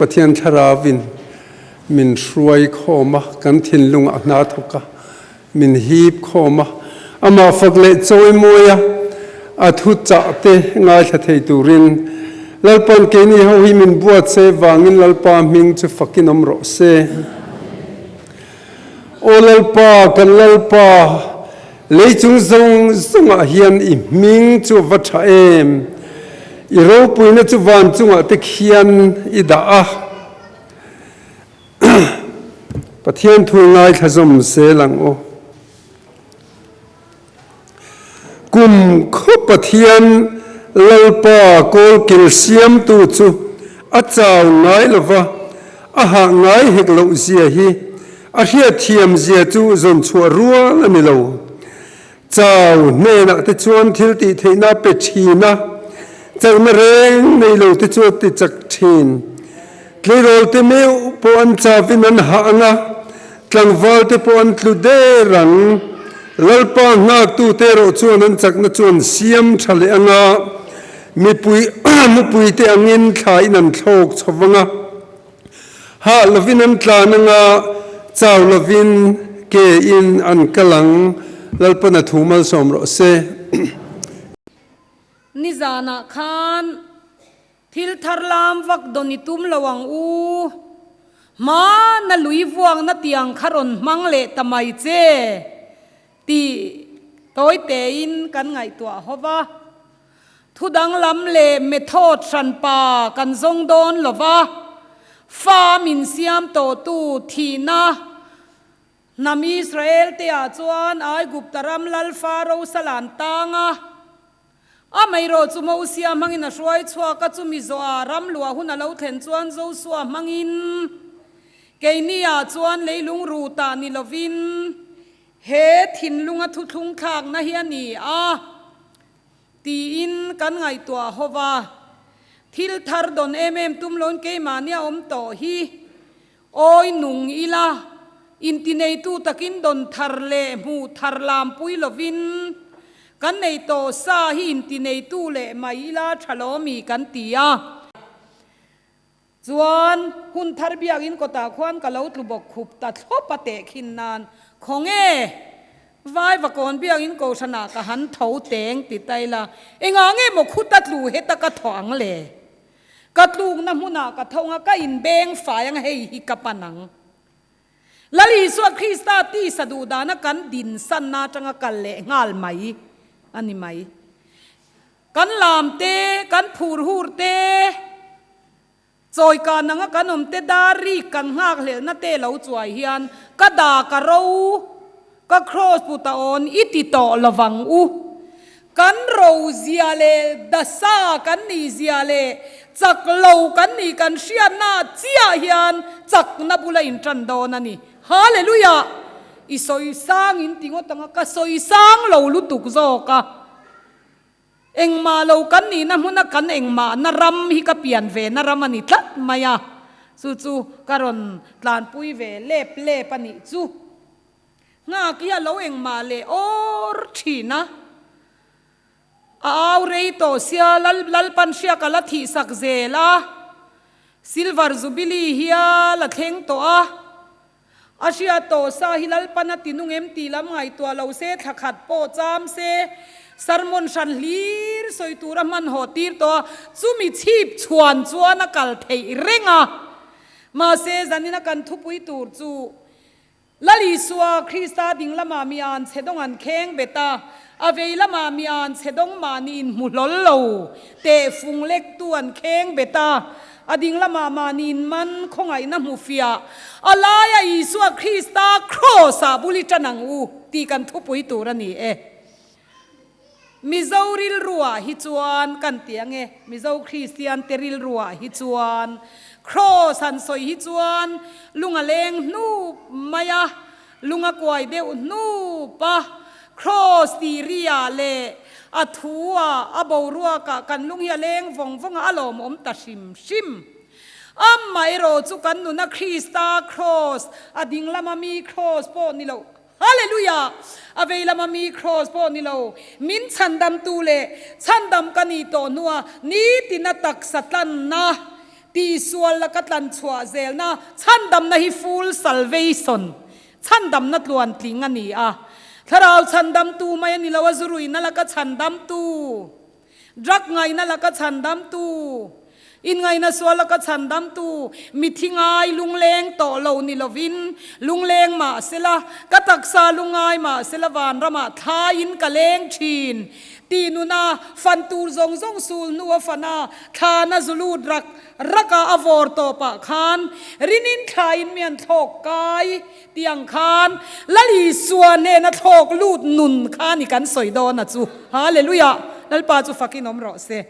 Pathian Thlarauin min hruai khawm a, kan thinlungah hna thawk a, min hip khawm a, amah fak leh chawimawi a, a thu chah te ngaithla thei turin Lalpa'n keini ho hi min buat se vangin Lalpa hming chu fakin awm rawh se. Aw Lalpa, kan Lalpa, lei chung zawng zawngah hian i hming chu a va tha em? I ropuina chu van chungah te khian i dah a. Pathian thu ngaithla zawm zel ang u. Kum khaw Pathian Lalpa kawlkil siamtu chu a chau ngai lo va, a hah ngai hek loh zia hi a hriatthiam zia chu zawn chhuah rual a ni lo. Chau hnenah te chuan thil tih theihna pe thin a, chakna reng nei lo te chu a ti chak thin. Tleirawl te meuh pawh an chauin an hah ang a, tlangval te pawh an tlu der ang. Lalpa nghaktute erawh chuan an chakna chu an siam tha leh ang a, mipui mupui te angin thlaiin an thlawk chho vang a, hah lovin an tlan ang a, chau lovin ke in an kal ang. Lalpan a thu malsawm rawh se. Nizanah khan Thil thar lam vak dawn i tum lo ang u. Hmana lui vuakna tiang kha rawn hmang leh ta mai che tih tawi tein kan ngaihtuah ho va. Thu danglam leh method hranpa kan zawng dawn lo va, fa min siam tawhtu thihna Hnam Israel te ah chuan Aigupta ram lal Faro sal an tang a. Amaherawh chu Mosia hmangin a hruai chhuak a, chumi zawhah ram luah hun a lo thlen chuan Josua hmangin keini ah chuan leilung rutah ni lovin he thinlunga thuthlung thlakna hi a ni a tiin kan ngaihtuah ho va. Thil thar dawn em em tum loin keimahnia awm tawh hi Awi nung ila, intineitu takin dawn thar leh hmuh thar lampui lovin kan nei tawh sa hi intineitu leh mai ila tha lawmi kan ti a. Chuan hun thar biakin kawtah khuan ka lo tlu bawk khup ta thlawp a teh khin nan khawnge vai vakawn biakin kohhranah ka han tho teng ti ta ila engah nge maw khuta tlu heta ka thaw ang le? Ka tlukna hmunah ka tho anga ka inbeng fai anga hei hi ka pan ang. Lal Isua Krista tisa duh dana kan dinsanna atanga kal leh nghal mai a ni mai. Kan lam te, kan phur hur te, chawikan anga kan awm te, dar rik kan nghakhlelhna te lo chuai hian ka da ka ro, ka cross put a awn i ti tawh lovang u. Kan ro zia leh dasa kan nih zia leh chak lo kan nih kan hriatna chiah hian chakna bula intan dawn a ni. Hallelujah! I sawi sang in ti ngawt ang a, ka sawi sang lo lutuk zawk a. Engmah lo kan nihna hmuna kan engmahna ram hi ka pian ve na ram a ni tlat mai a, chu chu ka rawn tlanpui ve lep lep a nih chu. Nghak hi a lo engmah leh awr thin a, a au rei tawh sia Lal Lalpan hriak a la thih sak zel a, Silver Jubilee hi a la thleng tawh a, a hriat tawh sa hi Lalpan a ti nung em tih lam ngaihtuah lo se thla khat pawh cham se sermon hran hlir sawi tur a hmanhawh tir tawh a, chumi chhip chhuan chuan a kal theih reng a, mahse zanina kan thupui tur chu Lal Isua, Krista ding lamah mi an chhe dawng an kheng bet a, a vei lamah mi an chhe dawng mahni inhmu hlawl lo, teh fung lektu an kheng bet a, a ding lamah mahni inman khawngaihna hmu fiah, a laia Isua Krista Kraws-ah bul i tan ang u tih kan thupui tur a ni e. Mizo rilruah hi chuan kan ti ang e, Mizo Kristian te rilruah hi chuan Kraws han sawi hi chuan lung a leng hnup mai a, lung a kuai deuh hnup a, Kraws tih ri-ah leh a thu-ah, a boruakah kan lung hi a leng vawng vawng a, a lawmawm ta hrim hrim. Amaherawh chu kan nuna Krista Kraws, a ding lama mi Kraws pawh ni loh, Hallelujah! A vei lama mi Kraws pawh ni lo, min chhandamtu leh chhandam ka nih tawh hnua nitina taksa tlanna, Tihsual laka tlan chhuah zelna chhandamna hi full salvation, chhandamna tluantling a ni a. Thlarau chhandamtu mai a ni lo a, zuruina laka chhandamtu, drug ngaihna laka chhandamtu, inngaihna sual laka chhandamtu, mithi ngai lungleng tawh lo ni lovin lungleng mah sela, ka taksa lungngai mah sela vanramah thlaiin ka leng thin tih nuna fan tur zawng zawng sul hnu a fan a, Thlana zu lut rak rak a a vawr tawpah khan rinin thlain mi an thlawk kai tih ang khan Lal Isua hnena thlawk lut nun kha ni kan sawi dawn a chu. Hallelujah! Lalpa chu fakin awm rawh se.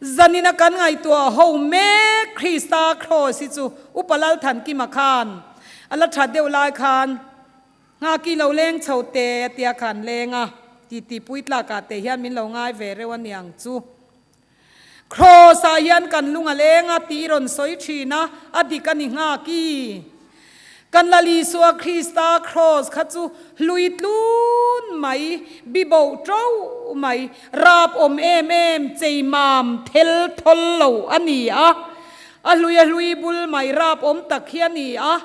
Zanina kan ngaihtuah ho mek Krista Kraws hi chu Upa Lalthankima khan a la that deuh lai khan Nghaki lo leng chho te a tia khan leng a titi puitlakah te hian min lo ngai ve reuh a niang chu. Kraws ah hian kan lung a leng a tih i rawn sawi thin a, a dik a ni nghak i. Kan Lal Isua Krista kraws kha chu hlui tlun mai, bi boh to mai, rap awm em em, chei mam thel thawl lo a ni a. A hlui a hlui bul mai rap awm tak hi a ni a.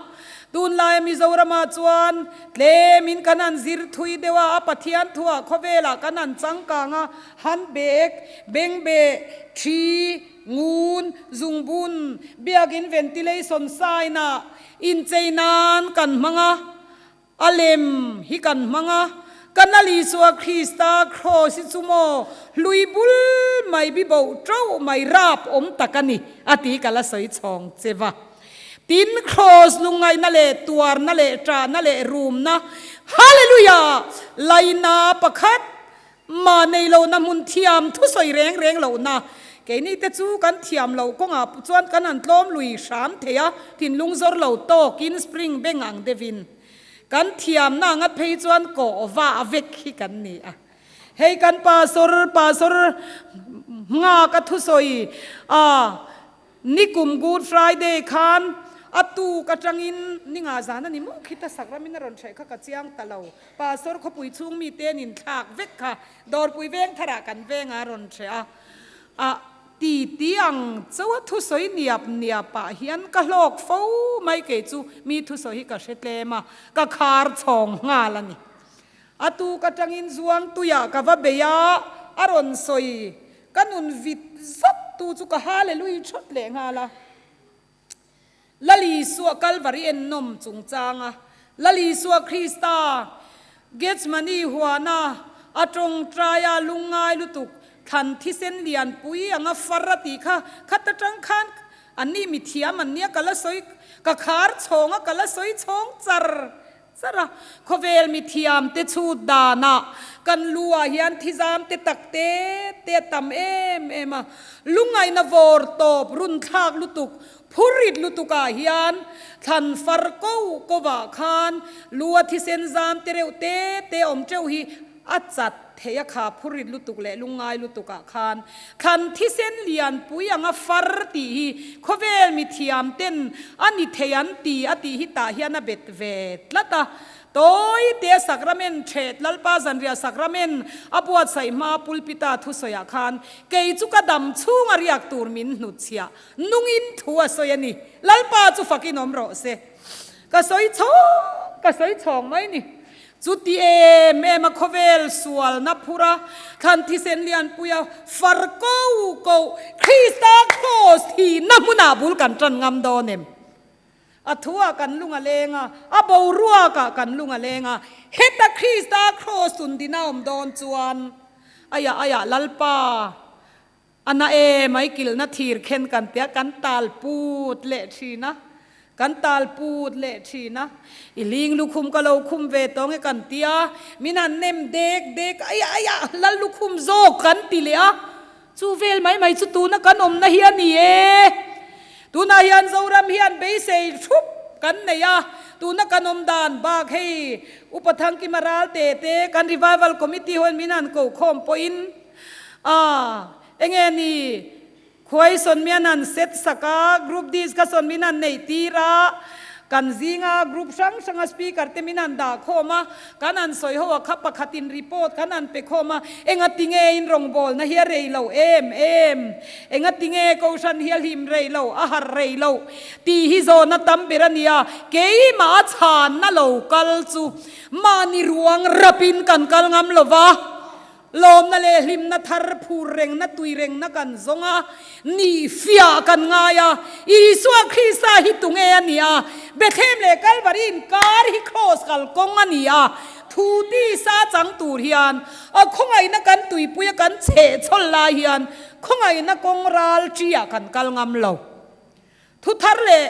Tunlaia Mizoramah chuan tlemin kan han zir thui deuh a, a Pathian thuah khawvelah kan han changkang a, Handbag, bengbeh, thi, ngun, zungbun, biakin ventilation sign ah inchei nan kan hmang a, a lem hi kan hmang a, kan Lal Isua Krista kraws hi chu maw hlui bul mai bi boh teuh mai rap awm tak a ni a ti ka la sawi chhawng che va. Tin, kraws lungngaihna leh tuarna leh ṭahna leh rumna, Hallelujah! Laina pakhat Mah nei lohna hmun thiam thusawi reng reng lohna keini te chu kan thiam loh kawngah chuan kan han tlawm lui hram thei a, thinlung zawr lo tawkin spring beng ang deuhin kan thiamna anga phei chuan kawh vah vek hi kan ni a. Hei kan pastor pastor nghak a thusawi a. Nikum Good Friday khan a tuk atangin ninga zan a ni maw khita sakramin a rawn hreh kha ka chiang ta lo. Pastor khawpui chhung mite an inthlak vek kha Dawrpui veng tharah kan venga a rawn hreh a. A ti ti ang chauh a thusawi niap niap ah hian ka hlawk fo mai kei chu mi thusawi hi ka hre tlem a, ka khar chhawng nghal a ni. A tuk atangin zuang tuiah ka va bei a, a rawn sawi. Ka nun vit zat tu chu ka hallelui thawt leh nghal a. Lal Isua Kalvari ennawm chungchang a, Lal Isua Krista Gethsemane huana a tawngtai a lungngai lutuk thlan thisen lianpui anga far a tih kha khat atang khan anni mithiam an nia ka la sawi ka khar chhawng a ka la sawi chhawng char Char a, khawvel mithiam te chhut danah kan lu ah hian thizam te tak te te a tam em em a, lungaina vawr tawp run thlak lutuk, phurrit lutuk ah hian thlan far ko ko vah khan lu a thisen zam te reuh te te awm teuh hi a chat thei a kha phurrit lutuk leh lungngai lutuk ah khan thlan thisen lianpui anga far tih hi khawvel mithiam ten a ni thei an ti a tih hi tah hian a bet ve tlat a. Tawi te sakramen thet Lalpa zanriah sakramen a buatsaih hma pulpita thusawi ah khan kei chu ka dam chhung a riak tur min hnutchhiah nungin thu a sawi a ni. Lalpa chu fakin awm rawh se. Ka sawi chhawng ka sawi chhawng mai ni. Chuti em em a khawvel sualna phur a, thlan thisen lianpui a far ko ko Krista kraws thihna hmunah bul kan tan ngam dawn em? A thuah kan lung a leng a, a boruakah kan lung a leng a, heta Krista kraws tundina awm dawn chuan aiah aiah Lalpa A na e mai kilhna thir khen kan tia kan tal put leh thin a, kan tal put leh thin a. I ling lukhum ka lo khum ve tawng e kan tia, min han nem dek dek a, aiah aiah lal lukhum zawk kan ti leh a. Chu vel mai mai chu tuna kan awmna hi a ni e. Tunah hian Zoram hian beisei thup kan nei a, tuna kan awm dan bak hei Upa Thangkima Ralte te kan Revival Committee hoin min han ko khawm pawhin, A, enge ni? Khuai sawn mian han set sak a, group discussion min han neih tir a, Kan zinga group hrang hranga speaker te min han dah khawm a, kan han sawi ho a kha pakhatin report kan han pe khawm a, engati nge in rawngbawlna hi a rei lo em em, engati nge Kohhran hi a hlim rei lo, a harh rei lo tih hi zawhna tam ber a ni a, keimah a chhanna lo kal chu mahni ruang rapin kan kal ngam lo va. Lawmna leh hlimna thar phur rengna tui rengna kan zawng a, nih fiah kan ngai a. Isua Krista hi tunge a ni a? Bethlehem leh Kalvari inkar hi kraws kalkawng a ni a. Thu tisa chang tur hian a khawngaihna kan tuipui a kan chhehchhawl lai hian khawngaihna kawng ral ṭiah kan kal ngam lo. Thu thar leh.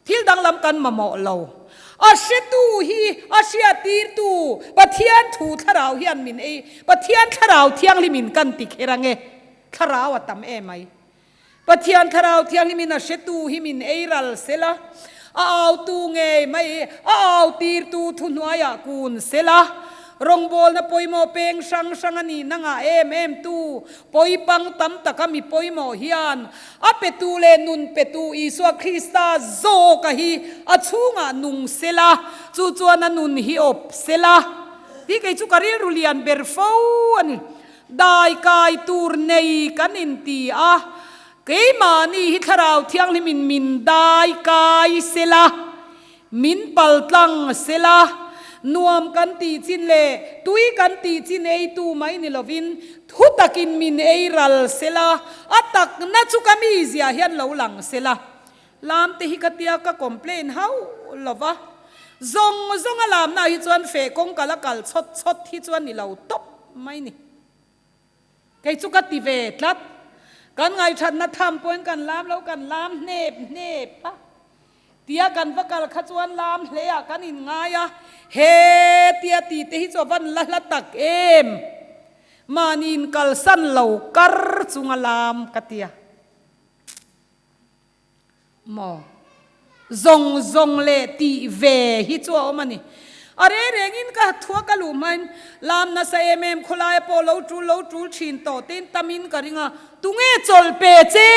Thil danglam kan mamawh lo. A hretu hi a hriattirtu Pathian thu thlarau hian min ei. Pathian thlarau thianghlimin kan ti kher ange. Thlarau a tam em mai. Pathian thlarau thianghlimin a hretu hi min ei ral sela, a autu ngei mai, a autirtu thuhnuaiah kun sela, rawngbawlna pawimawh peng hrang hrang a nih nangah em em tu Pawipang tam taka mi pawimawh hian a petu leh nun petu Isua Krista zawka hi a chhungah nung sela, chu chuan a nun hi awp sela tih kei chu ka rilru lian ber fo a ni. Dai kai tur nei kan inti a, keimahni hi Thlarau Thianghlimin min dai kai sela. Min pal tlang sela, nuam kan tih chin leh tui kan tih chin eitu mai ni lovin thu takin min ei ral sela, a takna chu ka mizia hian lo lang sela. Lam te hi ka tia ka complain hauh lova, zawng zawng a lamna hi chuan feh kawngka la kal chawt chawt hi chuan ni lo tawp mai ni. Kei chu ka ti ve tlat. Kan ngaithatna tham pawhin kan lam lo, kan lam hnep hnep a. Tia kan va kal kha chuan lam hle ah kan in ngai a, he tia ti te hi chu a van la hla tak em. Mahni in kalsan lo kar chunga lam ka tia. Maw? Zawng zawng leh tih ve hi chu a awm a ni. A reng rengin ka thua ka luh hmain lam nasa em em khawlaia pawh lo tul lo tul thin tawh tein tamin ka ring a, tunge chawlh pe che?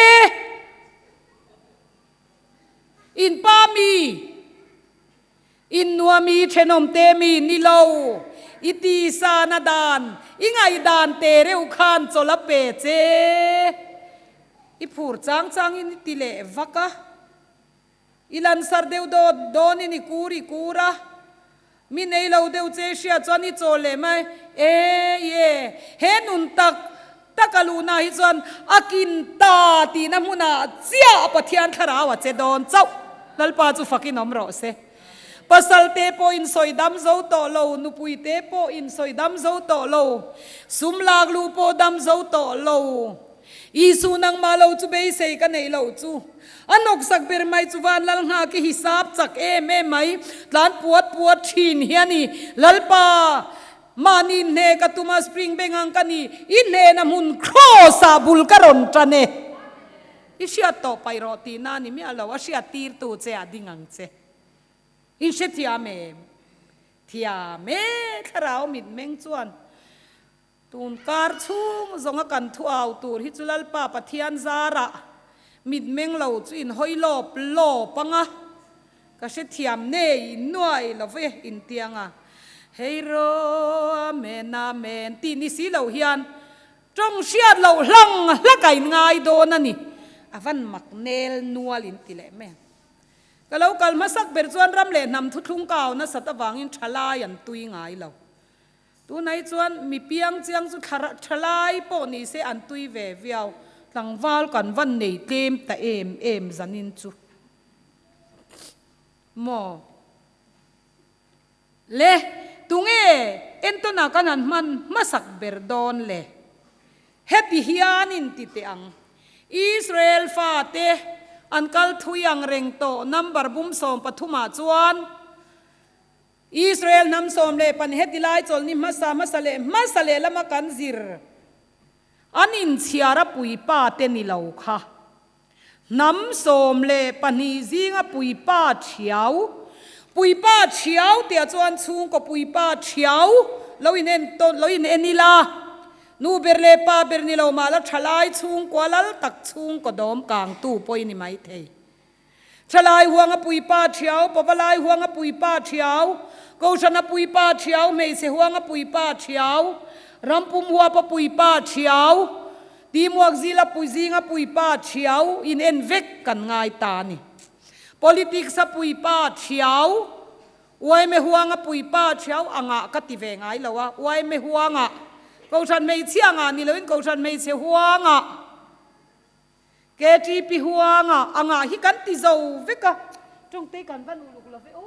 In pa mi? In nuami thenawm te mi? Ni lo. I tisana dan, i ngaihdan te reuh khan chawlh a pe che. I phur chang changin i ti leh vak a, i lansar deuh dawt dawnin i kur i kur a, mi nei lo deuh che i hriat chuan i chawl leh mai e i e, he nun tak tak a luhna hi chuan a kin ta tihna hmunah chiah Pathian thlarau a che dawn chauh. Lalpa chu fakin awm rawh se. Pasal te pawh in sawi dam zo tawh lo, nupui te pawh in sawi dam zo tawh lo, sum lak luh pawh dam zo tawh lo. Isu nangmah lo chu beisei ka neih loh chu. A nawksak ber mai chu van lal nghak i hisap chak em em mai, tlan puat puat thin hi a ni. Lalpa, mahni hne ka tum a spring beng ang ka ni, i hnena hmun cross ah bul ka rawn tan e. I hriat tawh paih rawh tihna a ni miah lo, a hriat tirtu che ah ding ang che. In hrethiam em? Thiam e, thlarau mitmeng chuan. Tun kar chhung zawnga kan thu au tur hi chu Lalpa Pathian zarah mitmeng lo chu in hawi lawp lawp ang a, ka hrethiam nei nuai lo ve intiang a, Hei ro Amen Amen tih ni si lo hian tawng hriat loh hlang hlak a in ngai dawn a ni. A van mak nel nual in ti leh mai ang. Ka lo kal hmasak ber chuan ram leh hnam thuthlung ka au nasat avangin thalai an tui ngai lo. Tunai chuan mi piang chiang chu thalai pawh ni se an tui ve viau. Tlangval kan van nei tlem ta em em zanin chu maw? Le, tunge entawnah kan han hman hmasak ber dawn le? Heti hianin ti teh ang, Israel fate an kal thui ang reng tawh number bum sawmpathumah chuan, Israel hnam 15 heti lai chawlhni hmasa hmasa leh hmasa leh lama kan zir an inchhiar a puipa te ni lo kha. Hnam 12 zinga puipa thiau, puipa thiau tih ah chuan chhungkaw puipa thiau lo in en tawn lo in en ila, nu ber leh pa ber ni lo mah la thalai chhungkua lal tak chhungkaw dawm kangtu pawh i ni maithei. Thalai huanga puipa thiau, pavalai huanga puipa thiau, Kohhrana puipa thiau, hmeichhe huanga puipa thiau, rampum huapa puipa thiau, Timuak zila pui zinga puipa thiau in en vek kan ngai ta a ni. Politics a puipa thiau, Uaime huanga puipa thiau angah ka ti ve ngai lo a, uaime huanga Kohhran hmeichhia angah ni loin Kohhran hmeichhe huanga KTP huanga angah hi kan ti zo vek a, tawngtei kan va luh luk lo ve aw.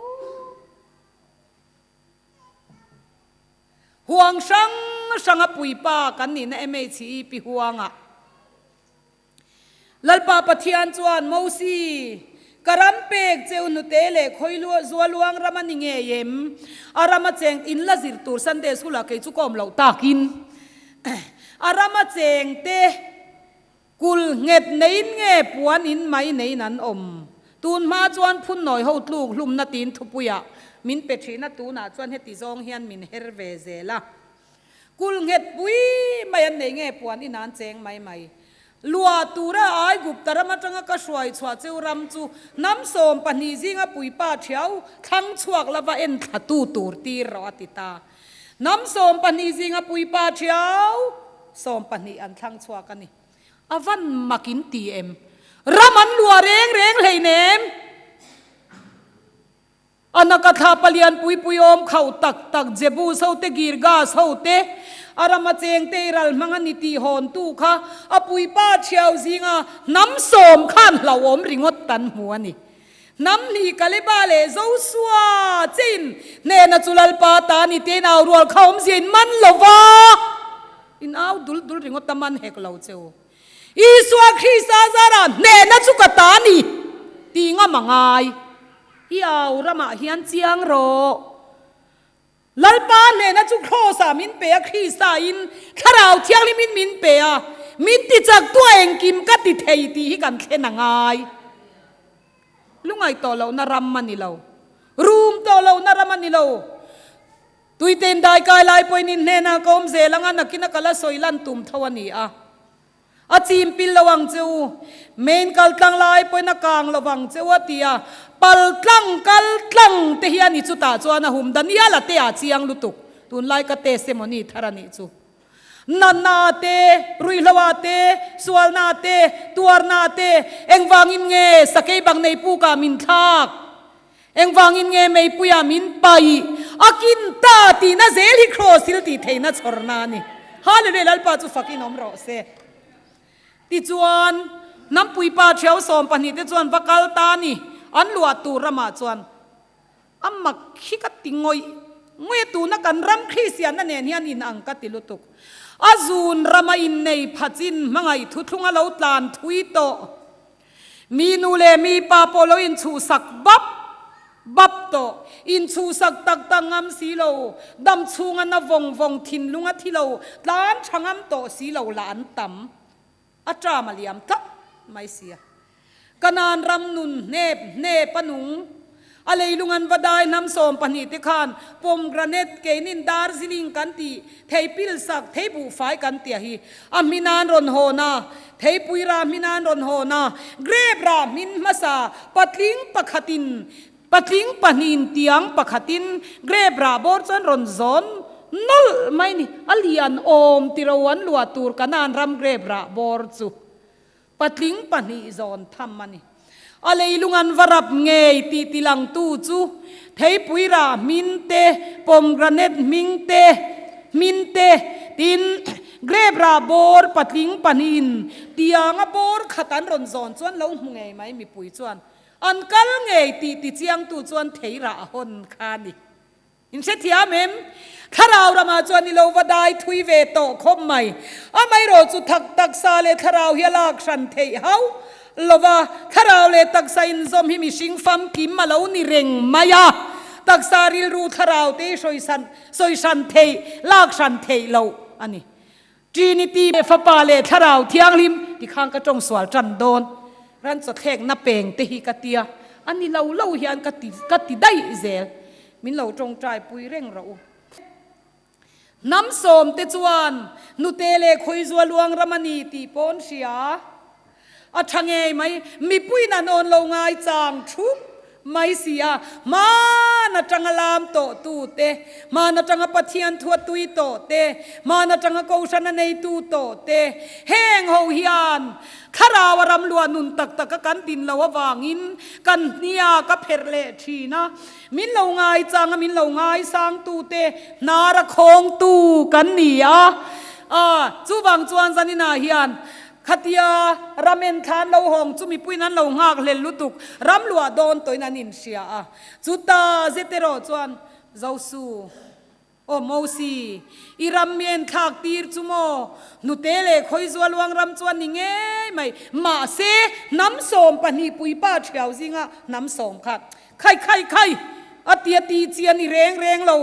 Huang hrang hranga puipa kan nihna MHEP huangah Lalpa Pathian chuan Mosi, Ka ram pek cheu hnute leh khawi zualuang ram a ni ngei em? A ram a cheng in la zir tur Sunday School ah kei chu ka awm loh takin a ram a cheng te Kul nghet neiin nge puan in mai neiin an awm? Tun hma chuan phunnawi ho tluk hlumna tiin thupuiah min pe thin a, tunah chuan heti zawng hian min her ve zel a. Kul nghet pui mai an nei nge puan in an cheng mai mai. Lua tura Aigupta ram atanga ka hruai chhuah cheu ram chu hnam 12 zinga puipa thiau thlang chhuak lova en thlatu tur tir rawh a ti ta. Hnam 12 zinga puipa thiau 12 an thlang chhuak a ni. A van mak in ti em? Ram an luah reng reng hleinem. A naka thla palian pui pui awm khauh tak tak Jebus ho te Girgas ho te a rama cheng te i ral hmang a ni tih hawn tu kha a puipa thiau zinga hnam sawm khan hlauhawm ringawt kan hmu a ni. Hnam hnih Kaleba leh Josua chein hnena chu Lalpa ta ni te in au rual kha awmzia in man lo va, in au dul dul ringawt a man hek lo che u. Isua Krista zarah hnehna chu ka ta ni tih ngam a ngai. I au ramah hian chiang rawh. Lalpa hnehna chu Kraws ah min pe a, Krista in Thlarau Thianghlim in min pe a, min ti chak tu a engkim ka ti thei tih hi kan thlen a ngai. Lungaih tawh lohna ram a ni lo. Rum tawh lohna ram a ni lo. Tuitein dai kai lai pawhin in hnenah ka awm zel ang a, nakin a kal a sawi lan tum tho a ni a. A chim pil lo ang che u, main kal tlang lai pawhin a kang lo vang che u a ti a, pal tlang kal tlang te hi a ni chutah chuan a hum Daniel a te ah chiang lutuk, tunlai ka testimony thar a nih chu. Natna te, ruihhlo ah te, sualna te, tuarna te, engvangin nge sakei bang nei pukah min thlak? Engvangin nge meipuia min paih a kin ta tihna zel hi Kraws thil tih theihna chhawrna a ni. Hallelujah Lalpa chu fakin awm rawh se. Tichuan, hnampuipa thiau 12 te chuan va kal ta a ni. An luah tur ramah chuan a mak hi ka ti ngawih ngawih a, tuna kan ram Kristianna nen hian in ang ka ti lutuk. A zun rama innei phachin hmangaih thuthlung a lo tlan thui tawh. Mi nu leh mi pa pawh lo inchhuhsak bap bap tawh, inchhuhsak tak tak ngam si lo, dam chhunga na vawng vawng thinlung a thi lo, tlan tha ngam tawh si lo lah an tam. A ṭam a liam tlat mai sia. Kanaan ram nun hnep hnep a nung. A leilung an va dai hnam 12 te khan pomegranate keinin Darjeeling kan tih thei pilsak, thei buhfai kan tia hi a hmin an rawn hawn a, theipui rah hmin an rawn hawn a, grape rah hmin hmasa patling pakhatin patling pahnihin tiang pakhatin grape rah bawr chuan rawn zawn nawlh mai ni, a lian awm tiro an luah tur Kanaan ram grape rah bawr chu. Patling pahnih zawn tham a ni. A leilung an va rap ngei tih tilangtu chu theipui rah hmin te, pomegranate hming te, hmin te, tin, grape rah bawr patling pahnihin tianga bawr khat an rawn zawn chuan lo hmu ngei mai mipui chuan an kal ngei tih tichiangtu chuan thei rah a hawn kha a ni. In hrethiam em? Thlarau ramah chuan i lo va dai thui ve tawh khawp mai. Amaherawh chu thak taksa leh thlarau hi a lak hran theih hauh lo va, thlarau leh taksa inzawm hi mihring famkim a lo ni reng mai a. Taksa rilru thlarau te hi sawi hran theih, lak hran theih loh a ni. Trinity Fapa leh Thlarau Thianghlim ti khan ka tawng sual tan dawn. Ran chawthlekna peng te hi ka tia, a ni lo lo hian ka ti ka ti daih zel. Min lo tawngtai pui reng rawh u. Hnam sawm te chuan hnute leh khawizual luang ram a ni tih pawh an hria. A tha ngei mai, mipuiin an awn lo ngai chang thup mai si a, hman atanga lam tawh tu te, hman atanga Pathian thua tui tawh te, hman atanga Kohhran a neitu tawh te, heng ho hian Thlarau a ram luah nun tak tak a kan din lo avangin kan hnia ka pherh leh thin a, min lo ngai chang a min lo ngai sang tu te hnar a khawng tu kan ni a, a chuvang chuan zaninah hian Khatia ram en thlan lo hawng chu mipuiin an lo nghak hlel lutuk, ram luah dawn tawhin an inhria a. Chuta zet erawh chuan, Zosu, Aw Mosi, i ram mi en thlak tir chu maw? Hnute leh Khawizual uang ram chu a ni ngei mai. Mahse, hnam 12 puipa thiau zinga hnam sawm kha Khai khai khai! A ti a ti chi a ni reng reng lo.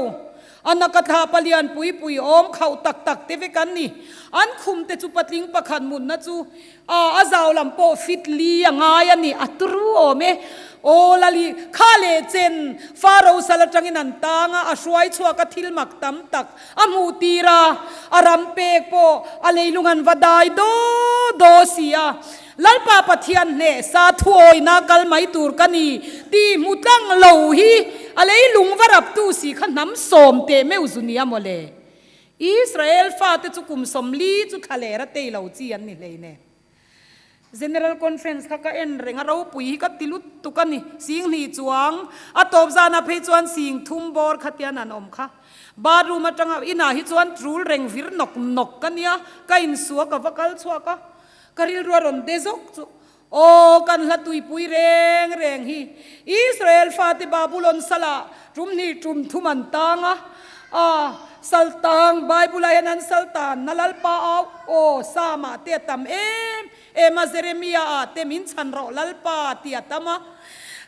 A naka thla palian pui pui awm khauh tak tak te vek an ni. An khum te chu patling pakhat mutna chu a a zau lam pawh fit li a ngai a ni. A turu awm e. Aw Lali, kha leh chen Faro sal atangin an tang a, a hruai chhuak a thil mak tam tak a hmuh tir a, a ram pek pawh a leilung an va dai daw daw si a. Lalpa Pathian hneh sa thuawina kal mai tur ka ni tih hmu tlang lo hi a leilung va raptu si kha hnam sawm teh meuh zu nia maw le. Israel fate chu kum 40 chu thla leh ra tei lo chi an ni hlei ne. General Conference kha ka en reng a ropui hi ka ti lutuk a ni. Sing hnih chuang a tawp zanah phei chuan sing thum bawr kha tian an awm kha. Bathroom atanga inah hi chuan tul reng vir nawk nawk ka nia, ka insuak a va kal chhuak a. Ka rilru a rawn de zawk chu, Aw, kan hla tuipui reng reng hi Israel fate Babulon salah tum hnih tum thum an tang a, a sal tang Bible-ah hian an sal tan na Lalpa au, aw, Psalm-ah te a tam em em a, Jeremiah-ah te min chhan rawh Lalpa tih a tam a.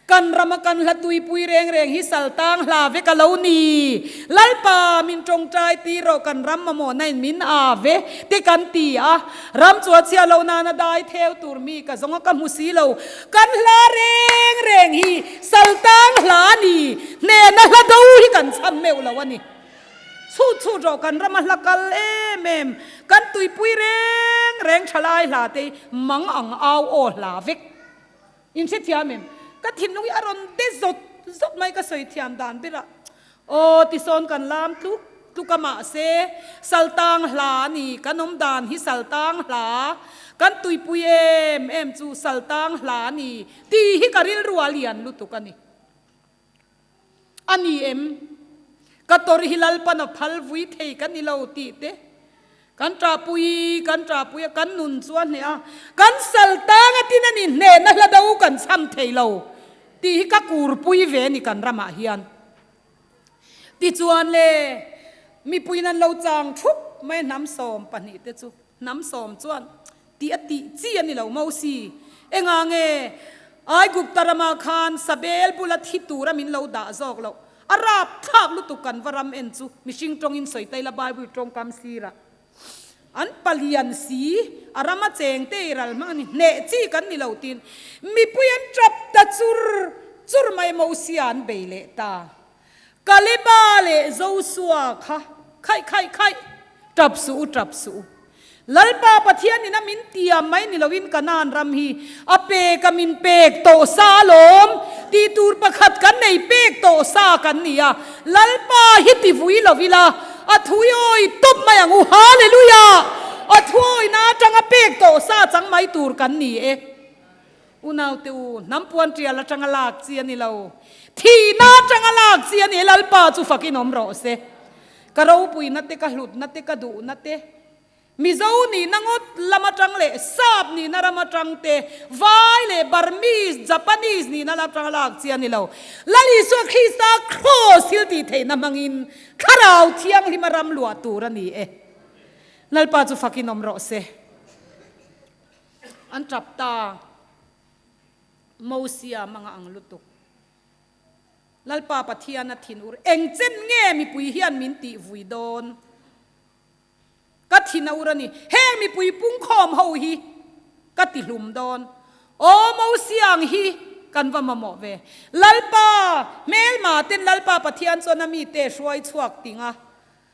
Kan rama kan hla tuipui reng reng hi sal tang hla vek a lo ni. Lalpa min tawngtai tir rawh kan ram mamawhna in min a ve te kan ti a. Ram chu a chhia lo nana dai theu tur mi ka zawng a ka hmu si lo. Kan hla reng reng hi sal tang hla a ni. Hnehna hla do hi kan chham meuh lo a ni. Chhut chhut rawh kan rama hla kal em em kan tuipui reng reng thalai hla te hi mang ang au aw hla vek. In hrethiam em? Ka thinlung hi a rawn de zawt zawt mai ka sawi thiam dan ber a. Aw tisawn kan lam tluk tluk a mahse saltang hla a ni, kan awm dan hi saltang hla, kan tuipui em em chu saltang hla a ni tih hi ka rilru a lian lutuk a ni. A ni em? Ka tawrh hi Lalpan a phal vui thei ka ni lo tih te kan ṭahpui kan ṭahpui a, kan nun chu a hneh a, kan sal tang a tin a ni hnehna hla do kan chham thei lo tih hi ka kurpui ve a ni kan ramah hian. Tichuan le mipuiin an lo chang thup mai a hnam 12 te chu hnam sawm chuan Tih a tih chi a ni lo Mosi. Engah nge Aigupta ramah khan Sabel bula thi tura min lo dah zawk loh? A rap thlak lutuk kan va ram en chu mihring tawngin sawi ta ila Bible tawngkam sirah an palian si a rama cheng te i ral hmang a ni hneh chi kan ni lo tiin mipui an tap ta chur chur mai Mosia an bei leh ta. Kaleba leh Josua kha khaih khaih khaih, tap suh u, tap suh u. Lalpa Pathian in a min tiam mai ni loin Kanaan ram hi a pek a min pek tawh sa alawm tih tur pakhat kan nei pek tawh sa kan ni a, Lalpa hi ti vui lo ila a thui awi tawp mai ang u, Hallelujah! A thuawina atanga pek tawh sa chang mai tur kan ni e. Unaute u, hnam puan tial atanga lak chi a ni lo. Thihna atanga lak chi a ni. Lalpa chu fakin awm rawh se. Ka ropuina te, ka hlutna te, ka duhna te, Mizo nihna ngawt lam atang leh Sap nihna ram atang te, Vai leh Burmese, Japanese nihna lam atanga lak chi a ni lo. Lal Isua Krista Kraws thil tih theihna hmangin Thlarau Thianghlima ram luah tur a ni e. Lalpa chu fakin awm rawh se. An tap ta. Mosia manga ang lutuk. Lalpa Pathian a thin ur. Eng chen nge mipui hian min tih vui dawn? Ka thin a ur a ni. Heng mipui pungkhawm ho hi ka ti hlum dawn. Aw Mosia ang hi kan va mamawh ve. Lalpa hmelma ten Lalpa Pathian chuan a mite hruai chhuak ting a.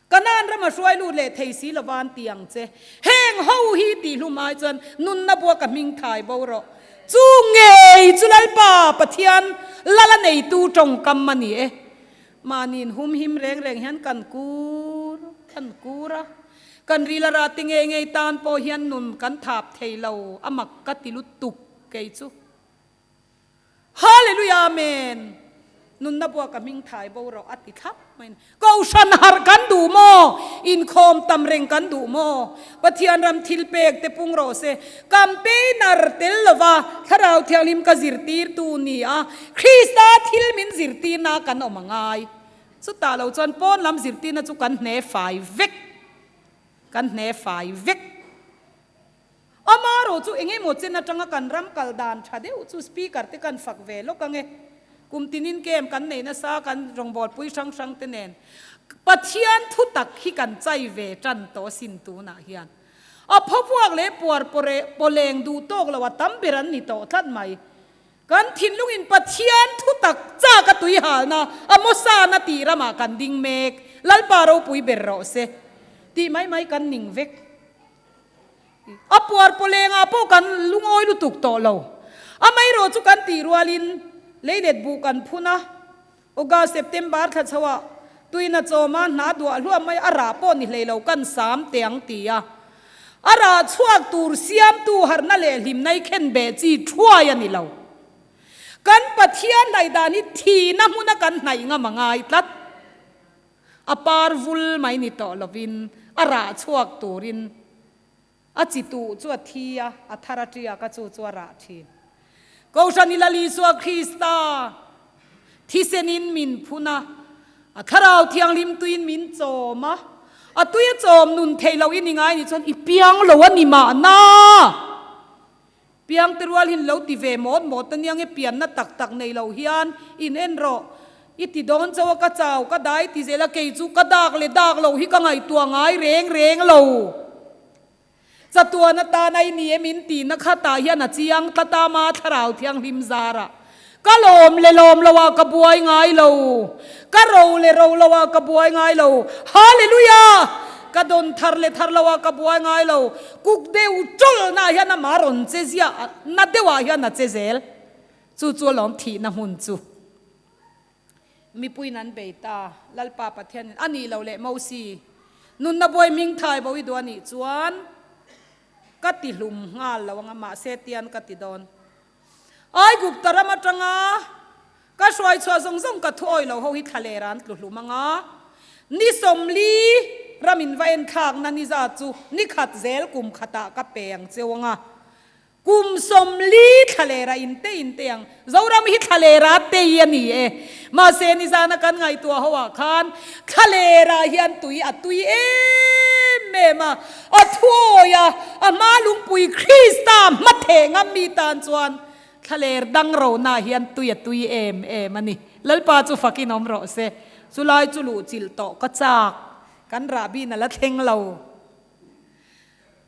Kanaan rama hruai lut leh thei si lova an ti ang che. Heng ho hi tih hlum. hlum ai chuan nunna bua ka hming thai bo rawh. Chu ngei chu Lalpa Pathian lala neitu tawngkam a ni e. Mahniin humhim reng reng hian kan kur kan kur a, kan rila rati ngei ngei tan pawh hian nun kan thap thei lo, a mak ka ti lutuk kei chu. Hallelujah Amen! Nunna buak ka hming thai bo rawh a ti thlap mai a ni. Kohhran harh kan duh maw? Inkhawm tam reng kan duh maw? Pathian ram thil pek te pung rawh se. Campaigner tel lova Thlarau Thianghlim ka zirtirtu ni a, Krista thil min zirtirna kan awm a ngai. Chutah lo chuan pawn lam zirtirna chu kan hne fai vek. Kan hne fai vek. Amarawh chu eng emaw chen atanga kan ram kal dan tha deuh chu Speaker te kan fak ve lawk ange. Kum tinin camp kan nei nasa kan rawngbawlpui hrang hrang te nen Pathian thu tak hi kan chai ve tan tawh asin tunah hian. A phavuak leh puar pawleng duh tawk lo a tam ber an ni tawh tlat mai. Kan thinlungin Pathian thu tak chak a tuihalna a mawsana tih ramah kan ding mek. Lalpa ropui ber rawh se tih mai mai kan ning vek. A puar pawlengah pawh kan lungawi lutuk tawh lo. Amaherawh chu kan tih rualin leilet buh kan phun a, August, September thla chhoah tuina chawma hna duah hluah mai a rah pawh ni hlei lo kan sam teh ang ti a. A rah chhuak tur siamtu harhna leh hlimna i khen beh chi thuai a ni lo. Kan Pathian hnaih dan hi thihna hmuna kan hnaih ngam a ngai tlat. A par vul mai ni tawh lovin a rah chhuak turin a chi tuh chu a thi a, a thar a tiak a, chu chu a rah thin. Kohhran i Lal Isua Krista thisenin min phun a, a Thlarau Thianghlim tuiin min chawm a, a tui a chawm nun theih loh i ni ngai nih chuan i piang lo a ni mahna. Piangte rual hin lo ti ve mawt mawt a nia nge pianna tak tak nei lo hian in en rawh. I ti dawn chauh a ka chau ka dai ti zel a kei chu ka dak leh dak lo hi ka ngaihtuah ngai reng reng lo. Chatuan atan a i ni em in tihna khatah hian a chiang tlat a ma thlarau thianghlim zarah ka lawm leh lawm lo ah ka buai ngai lo. Ka ro leh ro lo ah ka buai ngai lo. Hallelujah! Ka dawn thar leh thar lo ah ka buai ngai lo. Kuk deuh tawlh na ah hian amah rawn che ziah na deuh ah hian a che zel. Chu chu alawm thihna hmun chu. Mipuiin an bei ta, Lalpa Pathianin a nih loh leh Mosi, nunna buai hming thai bo i duh a nih chuan ka ti hlum nghal lo ang a, mahse tian ka ti dawn. Aigupta ram atanga ka hruai chhuah zawng zawng ka thuawi lo ho hi thla leh ran tlu hlum anga, ni 40 ramin va en thlakna ni zat chu ni khat zel kum khatah ka pe ang cheu anga, kum 40 thla leh rah in te in te ang. Zoram hi thla leh rah tei a ni e. Mahse nizana kan ngaihtuah ho ah khan thla leh rah hian tui a tui em em a, a thuawi a, a hma lungpui Krista hmatheh ngam mi tan chuan thla ler dang rona hian tui a tui em em a ni. Lalpa chu fakin awm rawh se. Chulai chu luh chilh tawh ka chak, kan rahbin a la thleng lo.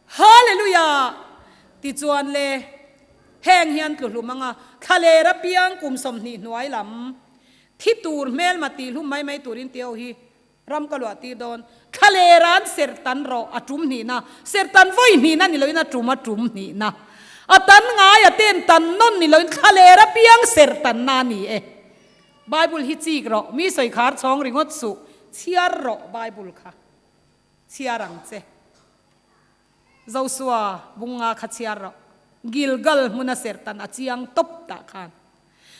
Hallelujah! Tichuan le, heng hian tlu hlum anga thlaler apiang kum 20 hnuai lam thi tur hmelma tih hlum mai mai turin tih ho hi ram ka luah tir dawn. Thlaler an serhtan rawh a tum hnihna, serhtan vawi hnihna ni loin a tum a tum hnihna. A tan ngai a ten tan nawn ni loin thlaler apiang serhtanna a ni e. Bible hi chik rawh, mi sawi khar chhawng ringawt suh, chhiar rawh Bible kha. Chhiar ang che. Josua bunga kha chhiar rawh. Gilgal hmuna serhtan a chiang tawp tah khan.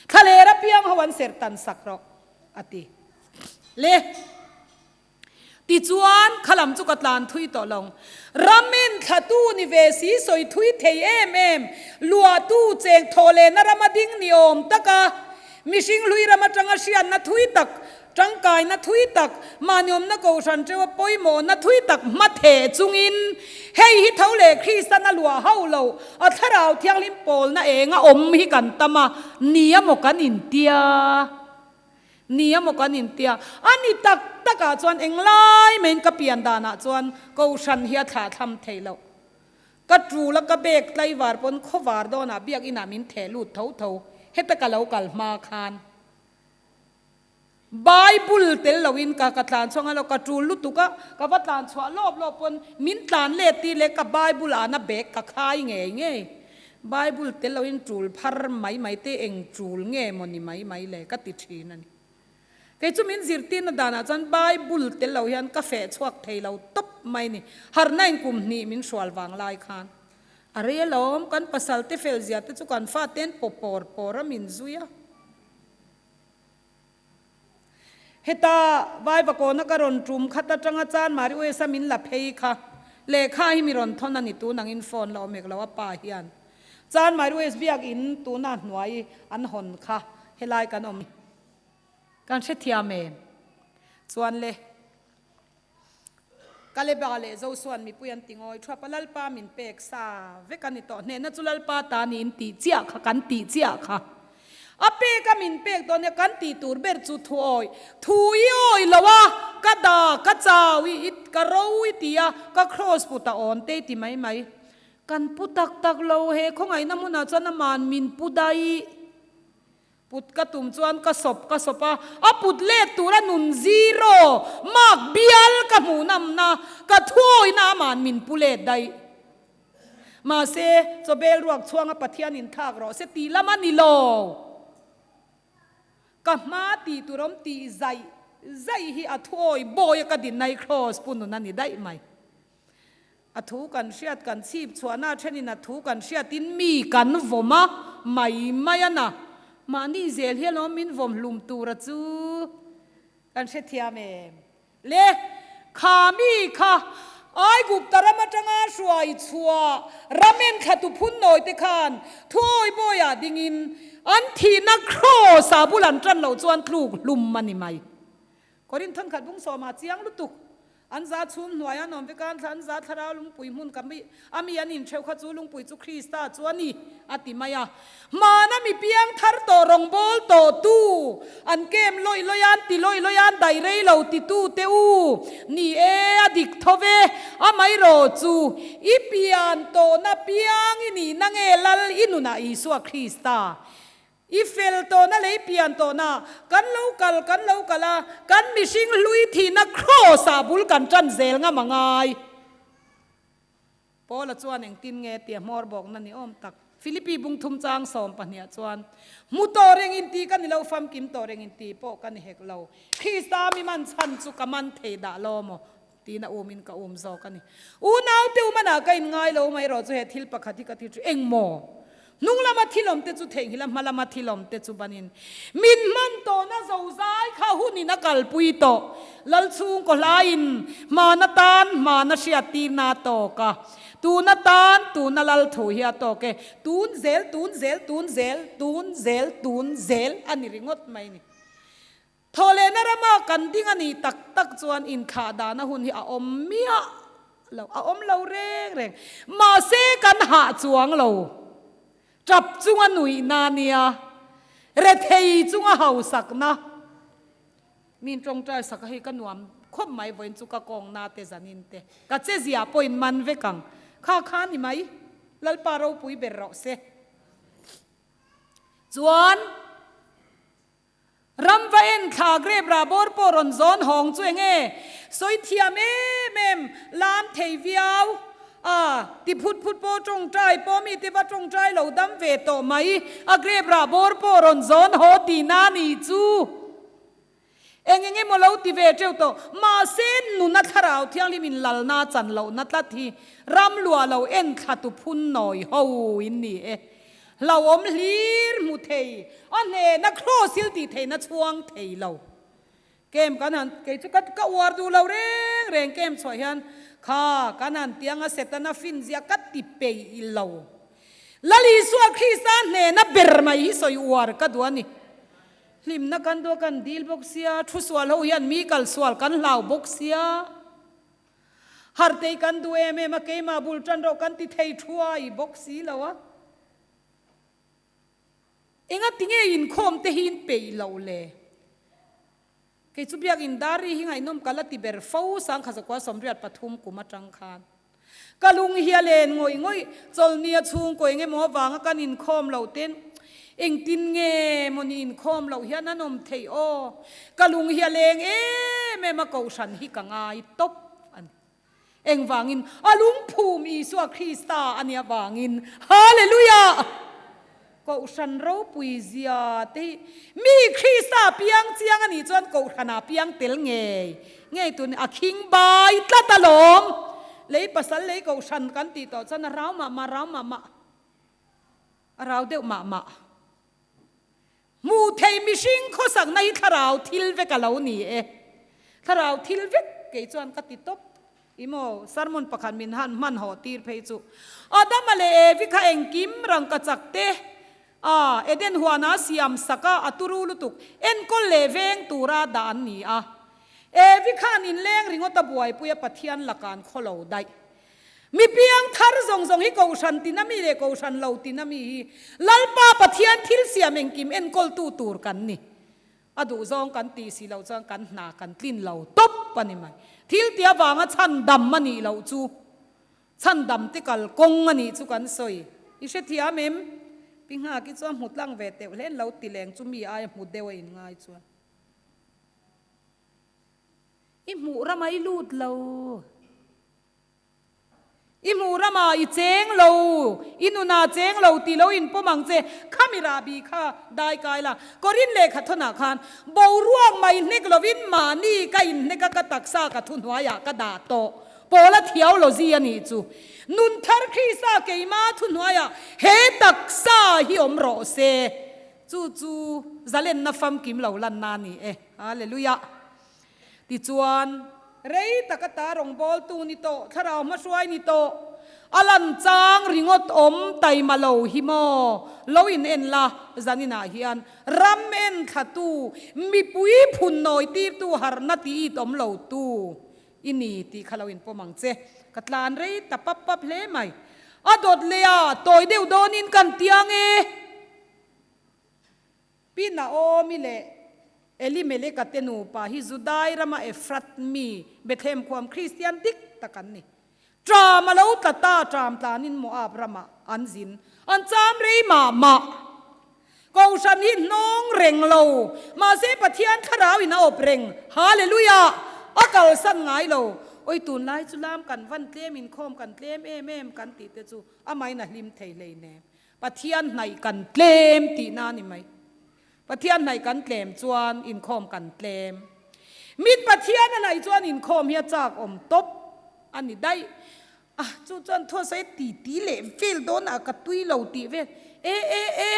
Thlaler apiang ho an serhtan sak rawh, a ti. Le. Tichuan, khalam chu ka tlan thui tawh lo. Ramin thlatu ni ve si sawi thui thei em em, luahtu cheng thawh lehna rama ding ni awm taka mihring hlui ram atanga hriatna thui tak Tangkaina thui tak, mahniawmna kohhran teuha pawimawhna thui tak hmatheh chungin hei hi tho leh Kristan a luah hauh lo, a thlarau thianghlim pawlna enga awm hi kan tam a, ni a maw kan intia? Ni a maw kan intia? A ni tak takah chuan englai maiin ka pian danah chuan kohhran hi a thlahthlam theih loh. Ka tul a ka bag tlaivar pawn khawvar dawnah biakinah min theh lut tho tho, heta ka lo kal hma khan. Bible tel loin ka ka tlan chhuak ngai lo, ka tul lutuk a, ka va tlan chhuah lawp lawp pawn min tlan let tih leh ka Bible ahna bag ka khai ngei ngei. Bible tel loin tul phar mai mai te eng tul nge maw ni mai mai le ka ti thin a ni. Kei chu min zirtirna danah chuan Bible tel lo hian ka feh chhuak thei lo tawp mai ni. Harhna in kum hnih min hrual vang lai khan a rei alawm, kan pasal te fel zia te chu kan fate'n paw pawr pawr a min zui a. Heta Vaivakawna ka rawn tum khat atanga Chanmari USA min la phei kha lehkha hi mi rawn thawn a ni tun angin phone la awm hek lo a pa hian Chanmari US biakinn tuna hnuai an hawn kha helai kan awm kan hrethiam em chuan le. Kaleba leh Josua'n mipui an ti ngawi thuap a, Lalpa min pek sa vek a ni tawh. Hnehna chu Lalpa ta niin tih chiah kha kan tih chiah kha. A pek a min pek dawn nia kan tih tur ber chu thu awi. Thu i awi lo a, ka da, ka chau i, ka ro i ti a, ka kraws put a awn te i ti mai mai. Kan pu tak tak lo he khawngaihna hmunah chuan aman min pu daih. Put ka tum chuan ka sawp ka sawp a, a put let tura nun zero mark bial ka hmuh namna ka thuawina aman min pu let daih. Mahse, chawbel ruak chhuanga Pathian in thlak rawh se tih lam a ni lo. Ka hma tih tur awm tih zaih zaih hi a thuawi bawi a ka dinna hi Kraws pu nun a ni daih mai. A thu kan hriat kan chhip chhuahna thenin a thu kan hriatin mi kan vawm a, mai mai a na. Mahni zel hi alawm min vawm hlum tura chu kan hrethiam em? Le, kha mi kha Aigupta ram atanga hruai chhuah ram enthlatu phun nawi te khan thuawi bawiah dingin an thihna kraws ah bul an tan loh chuan tluk hlum a ni mai. Korinth thankhat bung sawmah chiang lutuk. An za chhum hnuai an awm vek a, an thla an za thlarau lungpui hmun ka mi a mi an intheuh kha chu lungpui chu Krista chu a ni, a ti mai a. Hmana mi piang thar tawh rawngbâwl tawh tu, an kem lawih lawih a, an ti lawih lawih a, an daih rei lo ti tu te u, ni e, a dik tho ve, amaherawh chu i pian tawhna piang i nihna nge Lal i nunah Isua Krista I fel tawhna leh i pian tawhna, kan lo kal kan lo kal a, kan mihring hlui thihna kraws ah bul kan tan zel ngam a ngai. Paula chuan engtin nge tia hmawr bawkna ni awm tak. Philippi bung thum chang 12 ah chuan, Hmu tawh reng in ti ka ni lo, famkim tawh reng in ti pawh ka ni hek lo. Krista mi man chhan chu ka man thei dah lo maw? Tiin a um in ka um zawk a ni. Unaute um anah ka in ngai lo mai erawh chu he thil pakhat hi ka ti ṭhi eng maw? Hnung lama thil awm te chu theihnghilh a, hma lama thil awm te chu banin min hman tawhna zozai kha hunin a kalpui tawh. Lal chhungkaw hlaiin hmana tan hmana hriattirna a tawk a, tuna tan tuna lal thu hi a tawk e. Tun zel, tun zel, tun zel, tun zel, tun zel a ni ringawt mai ni. Thawhlehna rama kan ding a nih tak tak chuan inthlah dahna hun hi a awm miah lo, a awm lo reng reng. Mahse kan hah chuang lo. Tap chunga nuihna nia, rethei chunga hausakna. Min tawngtai sak a hei ka nuam khawp mai vawiin chu ka kawngna te zanin te ka che zia pawhin man vek ang. Kha kha ni mai, Lalpa ropui ber rawh se. Chuan. Ram va en thla grape rah bawr pawh rawn zawn hawng chu enge sawi thiam em em lam thei viau a ti phut phut pawh tawngtai pawh mi te va tawngtai lo dam ve tawh mai a grape rah bawr pawh rawn zawn haw tihna ni chu eng eng emaw lo ti ve teuh tawh mahse nuna thlarau thianghlim in lalna chan lohna tlat hi ram luah lo en thla tu phun nawi ho in ni e. Hlauhawm hlir hmu thei, a hnehna kraws thil tih theihna chhuang thei lo. Kem kan han, kei chu ka ka uar duh lo reng reng kem chhuah hian kha kan han tianga Setana fin zia ka ti peih lo. Lal Isua Krista hnehna ber mai hi sawi uar ka duh a ni. Hlimna kan duh a kan dil bawk sia, thu sual ho hian mi kal sual kan hlau bawk sia. Hartei kan duh em em a, keimah bul tan rawh kan ti thei thuai bawk si lo a. Enga tinge inkhawm te hi in peih loh le? Kei chu biakin Dari hi ngaihnawm ka la ti ber fo Sangkhazakua 83 kum atang khan. Ka lung hi a len ngawih ngawih, chawlhnia chhungkaw eng emaw avanga kan inkhawm loh ten. Engtin nge maw ni inkhawm loh hian an awm theih aw? Ka lung hi a leng em em a, kohhran hi ka ngai tawp a ni. Engvangin? A lungphum Isua Krista a nih avangin. Hallelujah! Kohhran ropui zia te hi mi Krista piang chiang a nih chuan kohhranah piang tel ngei ngei tur a khing bai tlat alawm. Lei pasal lei kohhran kan tih tawh chuan a rau mah mah, rau mah mah, a rau deuh mah mah. Hmuh theih mihring khawsakna hi thlarau thil vek a lo ni e. Thlarau thil vek kei chuan ka ti tawp. I maw sermon pakhat min han hman hawh tir phei chu. Adama leh Evi kha engkim rangka chak te a Eden huana siam sak a, a turu lutuk enkawl leh veng tura dah an ni a. Evi khan inleng ringawt a buaipui a Pathian lakah an khaw lo daih. Mi piang thar zawng zawng hi Kohhran tina mi leh Kohhran lo tina mi hi Lalpa Pathian thil siam engkim enkawltu tur kan ni. A duh zawng kan tih si loh chuan kan hna kan tlin lo tawp a ni mai. Thil ti avanga chhandam a nih loh chu chhandam te kal kawng a nih chu kan sawi. I hrethiam em? Pi Nghaki chu a hmu tlang ve teuh hle lo ti leng chu mi aia hmu deuh a inngai chuan. I hmuh ramah i lut lo. I hmuh ramah i cheng lo, i nunah cheng lo tih lo inpawm ang che. Khami rahbi kha dai kai la. Korin lehkha thawnah khan boruak mai hnek lovin mahni ka inhnek a, ka taksa ka thuhnuaiah ka dah tawh. Paula theology a nih chu. Nun thar Krista keima thuhnuaiah he taksa hi awm rawh se. Chu chu zalenna famkim lo lanna a ni e. Hallelujah. Tichuan, rei taka ta rawngbawltu ni tawh, thlarau hmahruai ni tawh, a lan chang ringawt awm taima lo hi maw? Lo in en la, zaninah hian ram en thlatu, mipui phun nawi tirtu harhna ti it awm lo tu i ni tih kha lo in pawm ang che. Ka tlan rei ta pap pap hle mai. A dawt leh a, tawi deuh dawnin kan tiang e. Pi Naomi leh Elimeleka te nupa hi Judai rama Efrat mi, Bethlehem khuam Kristian dik tak an ni. Ṭam a lo tla ta, ṭam tlanin Moab ramah an zin. An cham rei mah mah. Kohhran hi hnawng reng lo, mahse Pathian thlarau in a awp reng. Hallelujah! A kalsan ngai lo. Oi tunlai chu lam kan van tlem, inkhawm kan tlem em em kan tih te chu amahin a hlim thei hleinem. Pathian hnaih kan tlem tihna a ni mai. Pathian hnaih kan tlem chuan inkhawm kan tlem. Mit Pathian a hnaih chuan inkhawm hi a chak awm tawp a ni daih. Ah, chu chuan thu a sawi ti ti leh vel dawn ah ka tui lo tih vel. E e e,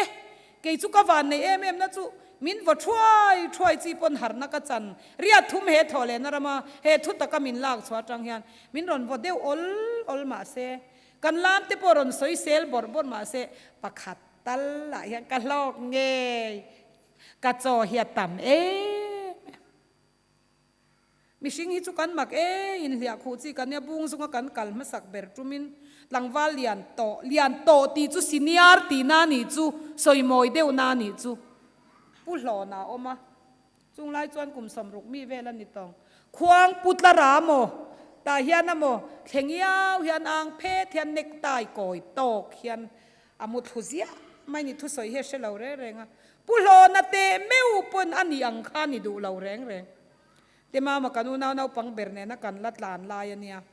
kei chu ka van nei em em na chu min vaw thuai thuai chi pawn harhna ka chan. Riat thum he thaw lehna rama he thu taka min lak chhuah atang hian min rawn vaw deuh awl awl mahse Kan lam te pawh rawn sawi sel bawrh bawrh mah se pakhat tal ah hian ka hlawk ngei, ka chaw hi a tam em em. Mihring hi chu kan mak e, inhliah khuh chi kan nia, bung zunga kan kal hmasak ber tumin tlangval lian tawh, lian tawh tih chu senior tihna a nih chu, sawimawi deuhna a nih chu Pu Hlawna a awm a. Chung lai chuan kum 60 mi vel a ni tawng. Khuang pu tlara maw? Tah hian a maw? Thleng iau hian ang phet hian necktie kawi tawk hian a mu thlu ziah mai ni thusawi hi a hre lo reng reng a. Pu Hlawna teh meuh pawn a nih ang kha a ni duh lo reng reng. Te mama kan unau naupang ber nena kan la tlan lai a nia.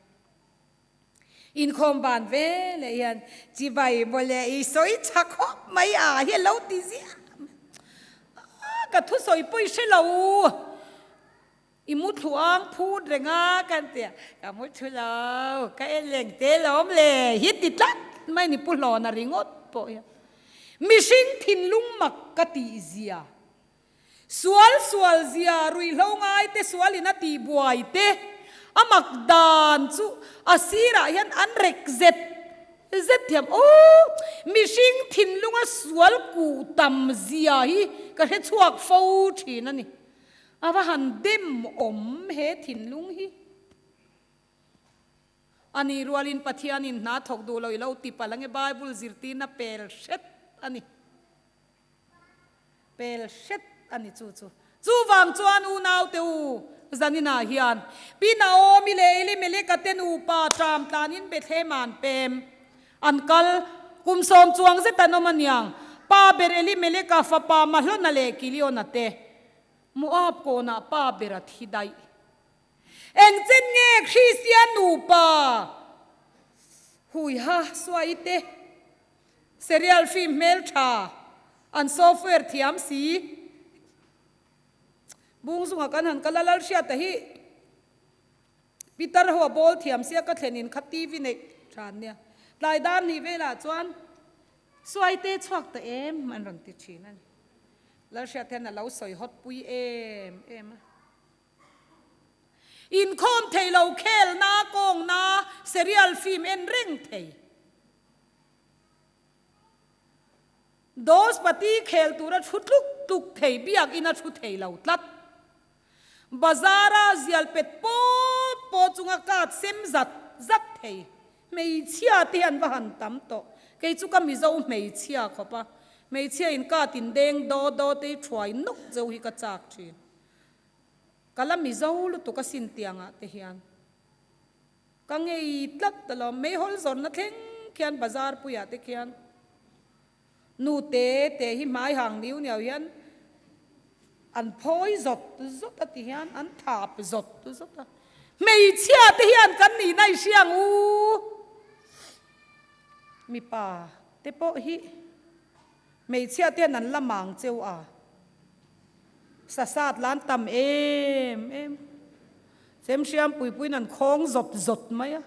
Inkhawm ban ve leh hian chibai mawle i sawi tha khawp mai a hi a lo ti ziah mai. Ka thusawi pawh i hre lo, i mu thlu ang phut reng a kan ti a, ka mu thlu lo, ka en leng te lawm le hi ti tlat mai ni Pu Hlawna ringawt pawh hian mihring thinlung mak ka tih zia. Sual sual zia ruihhlo ngai te sual in a tih buai te a mak dan chu a sirah hian an rek zet zet thiam aw mihring thinlunga sual kuh tam zia hi ka hre chhuak fo thin a ni. A va han dem awm he thinlung hi. A nih rualin Pathianin hna thawk duh lo i lo ti palh ange Bible zirtirna pel hret a ni. Pel hret a ni chu chu. Chuvang chuan unaute u, zaninah hian Pi Naomi leh Elimeleka te nupa ṭam tlanin Bethlehem-ah an pem. An kal kum sawm chuang zet an awm aniang. Pa ber Elimeleka fapa Mahlona leh Kiliona te Moab kawnah pa ber a thi daih. Engchen nge Kristian nupa huiha suai te serial film hmeltha an software thiam si bung zunga kan han kal a Lalhriata hi Pitar ho a bawl thiam sia ka thlen in kha TV neih than nia. Tlai dar hnih velah chuan Suaite chhuak ta em an rawn ti thin a ni. Lalhriat hian a lo sawi hawt pui em em a. Inkhawm thei lo khelna kawngna serial film en reng thei. Dos pati khel tura thu tluk tluk thei biakin a thu thei lo tlat. Bazar-a zial pet pawt pawt chunga card sem zat zat thei hmeichhia te hi an va han tam tawh. Kei chu ka Mizo hmeichhia khawp a, hmeichhia in card in deng daw daw te hi thuai nawk zeuh hi ka chak thin. Ka la Mizo lutuk asin tiangah te hian. Ka ngei tlat alawm, meihawl zawrhna thleng khian bazar puiah te khian nu te te hi hmai hang niu niau hian an phawi zawt zawt a ti hian an thap zawt zawt a. Hmeichhia te hian kan nihna i hria ang u. Mipa te pawh hi hmeichhia te hian an la mang cheu a. Sasat la an tam em em. Chemhriam puipuiin an khawng zawt zawt mai a.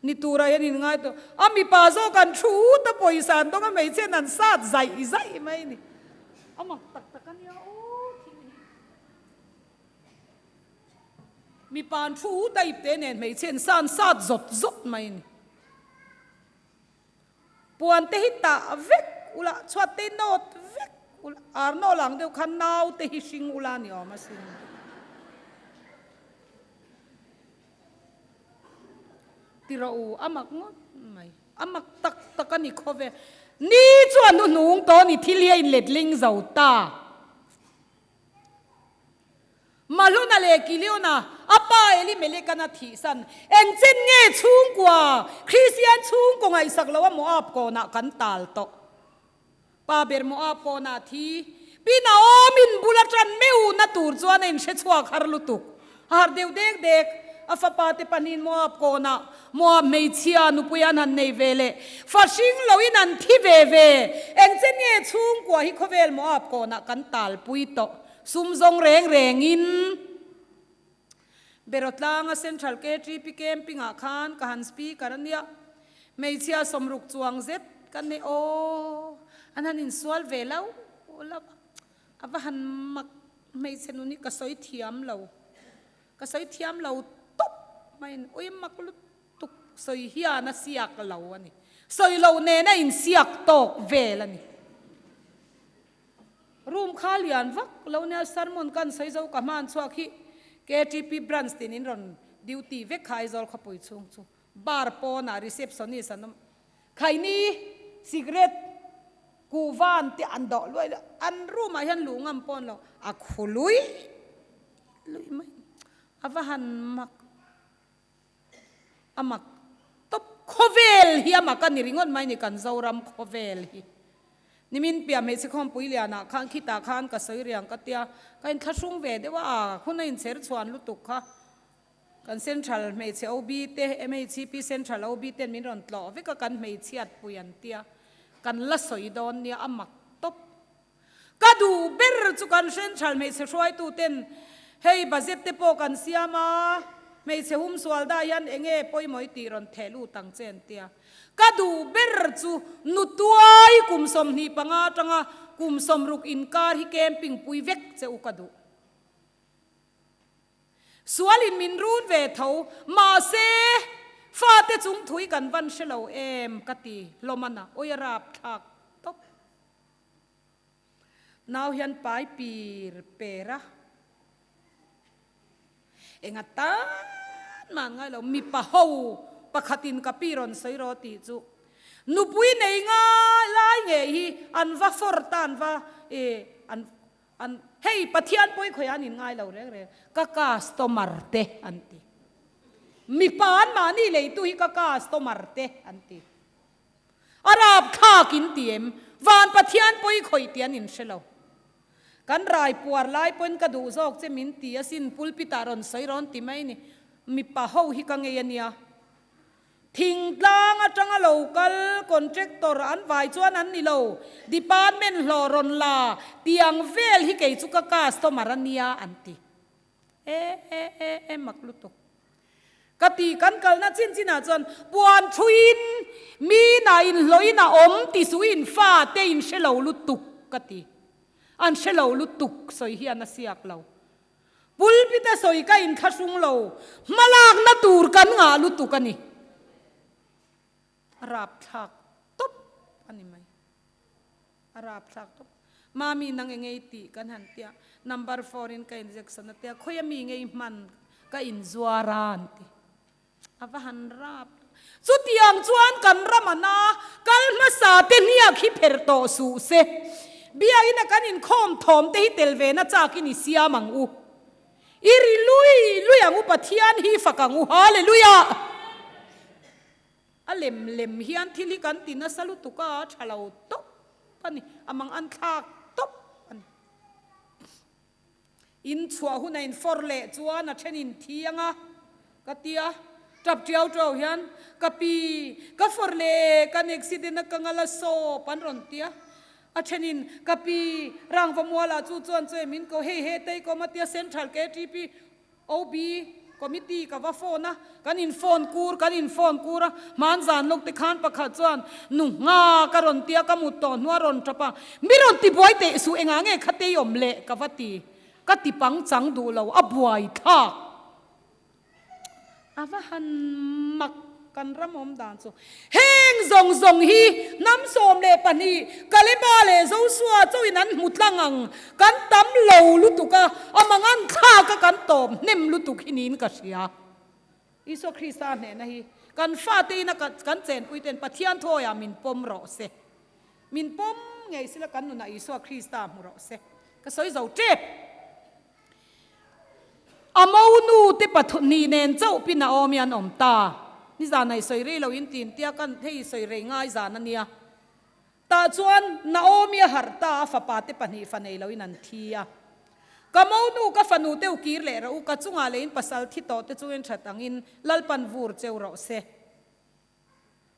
Ni turah hian in ngai tawh. A mipa zawk an thu ut a pawisa an dawng a hmeichhiain an sat zaih zaih mai a ni. A mak tak tak a nia aw thil hi. Mipa an thu ut a ipte nen hmeichhiain sa an sat zawt zawt mai a ni. Puan te hi tah vek ula, chhuat te hi nawt vek ula, arnawl ang deuh khan nau te hi hring ula ni awm asin. Ti rawh u, a mak ngawt mai. A mak tak tak a ni khawve. Ni chuan hnuhnung tawh ni thil hi a inletling zo ta. Mahluna leh Kiliona, a pa Elimelek-an a thihsan. Engchen nge chhungkua, Kristian chhungkaw ngaihsak loa Moab kawnah kan tal tawh? Pa ber Moab kawnah thi. Pi Naomin bul atan meuhna tur chuan a inhre chhuak har lutuk. A harh deuh dek dek. A fapa te pahnihin Moab kawnah Moab hmeichhia nupui an han nei ve leh fa hring loin an thi ve ve. Engchen nge chhungkua hi khawvel Moab kawnah kan talpui tawh? Sum zawng reng rengin Berawtlanga Central KTP Camping ah khan ka han speaker a nia. Hmeichhia sawmruk chuang zet ka nei aw, an han insual ve lo lo a, a va han mak hmeichhe nun hi ka sawi thiam lo, ka sawi thiam lo tawp mai a ni. Ui mak lutuk sawi hian a siak lo a ni, sawi lo nena insiak tawk vel a ni. Room kha lian vak lo nia sermon kan sawi zo ka hman chhuak hi KTP branch tin in rawn duty vek kha Aizawl khawpui chhung chu bar pawnah receptionist an awm khaini cigarette kuhvan te an dawh luai luai an room ah hian luh ngam pawn lo a khu lui lui mai a va han mak A mak tawp khawvel hi a mak a ni ringawt mai ni kan Zoram khawvel hi. Nimin piah hmeichhe khawmpui lianah khan khitah khan ka sawi riang ka tia, ka inthlahrung ve deuh a, a hun a inchher chhuan lutuk kha. Kan Central hmeichhe OB te, MHCP Central OB ten min rawn tlawh vek a, kan hmeichhiatpui an tia, kan la sawi dawn nia, a mak tawp. Ka duh ber chu kan Central hmeichhe hruaitu ten hei budget te pawh kan siam a, hmeichhe humsual dah hian eng nge pawimawh i tih rawn theh lut ang che an tia. Ka duh ber chu nutuai kum 25 atanga kum 60 inkar hi camping pui vek che u ka duh. Sualin min run ve tho, mahse fate chung thui kan van hre lo em ka ti hlawm a na, ui a rapthlak tawp. Nau hian pai pir per a, enga tan mah an ngai lo, mipa ho pakhatin ka pi rawn sawi rawh tih chu nupui nei ngai lai ngei hi an va fawr ta an va e an an hei Pathian pawi khawiah an in ngai lo reng reng ka customer te an ti mipa an mahni leitu hi ka customer te an ti. A rapthlak in ti em? Van Pathian pawi khawih tih an inhre lo. Kan rai puar lai pawhin ka duh zawk che min ti asin pulpit ah rawn sawi rawn ti mai ni. Mipa ho hi ka ngei ania. Thingtlang atanga lo kal contractor an vai chuan an ni lo. Department hlawh rawn la tiang vel hi kei chu ka customer ania an ti. E e e e mak lutuk. Ka ti kan kalna chin chinah chuan puan thuin mi na inhlawhin a awm ti suh in fa te in hre lo lutuk ka ti. An hre lo lutuk sawi hian a siak lo. Pulpit a sawi ka inthlahrung lo, hmalakna tur kan ngah lutuk a ni. A rapthlak tawp a ni mai. A rapthlak tawp. Mami nang eng ei tih kan han tia, number four in ka injection a tia, khawia mi ngei hman ka inzuar a an ti. A va han rap. Chutiang chuan kan ram a na kal hmasa te hniak hi pher tawh suh se. Biakina kan inkhawm thawm te hi tel ve na chak in i siam ang u. I ri lui lui ang u Pathian hi fak ang u. Hallelujah! A lem lem hian thil hi kan ti nasa lutuk a, a tha lo tawp a ni, a mang an thlak tawp a ni. In chhuah hun a in fawr leh chuan a then in thiang a, ka tia, tap tiau tiau hian ka pi, ka fawr leh kan accident a ka ngal a sawp an rawn tia, a then in ka pi, rangva mualah chu chuan chaw em in ko hei he tei kawm a tia Central KTP OB committee ka va phone a, kan in phone kur, kan in phone kur a, hman zan lawk te khan pakhat chuan nu ngha ka rawn tia ka mut tawh hnua rawn tap a, mi rawn ti buai teh suh engah nge kha tei awm leh ka va ti, ka ti pang chang duh lo, a buai thlak. A va han mak kan ram awm dan chu. Heng zawng zawng hi hnam 12 Kaleba leh Josua chauhin an hmu tlang ang. Kan tam lo lutuk a, a mangan thlak a kan tawp hnem lutuk hi niin ka hria. Isua Krista hnehna hi kan fate ina kan chenpui ten Pathian thuawiah min pawm rawh se. Min pawm ngei sila kan nunah Isua Krista hmu rawh se. Ka sawi zo tep. A monu te pathnih nen chauh pin a awm i an awm ta. Nizan a i sawi rei lo in tin tia kan hei i sawi rei ngai zan a nia. Tah chuan Naomi a harh ta a fapa te pahnih fa nei lo in an thi a. Ka monu ka fanu te u kir leh rawh u ka chungah leh in pasal thi tawh te chu in that ang in Lalpan vur cheu rawh se.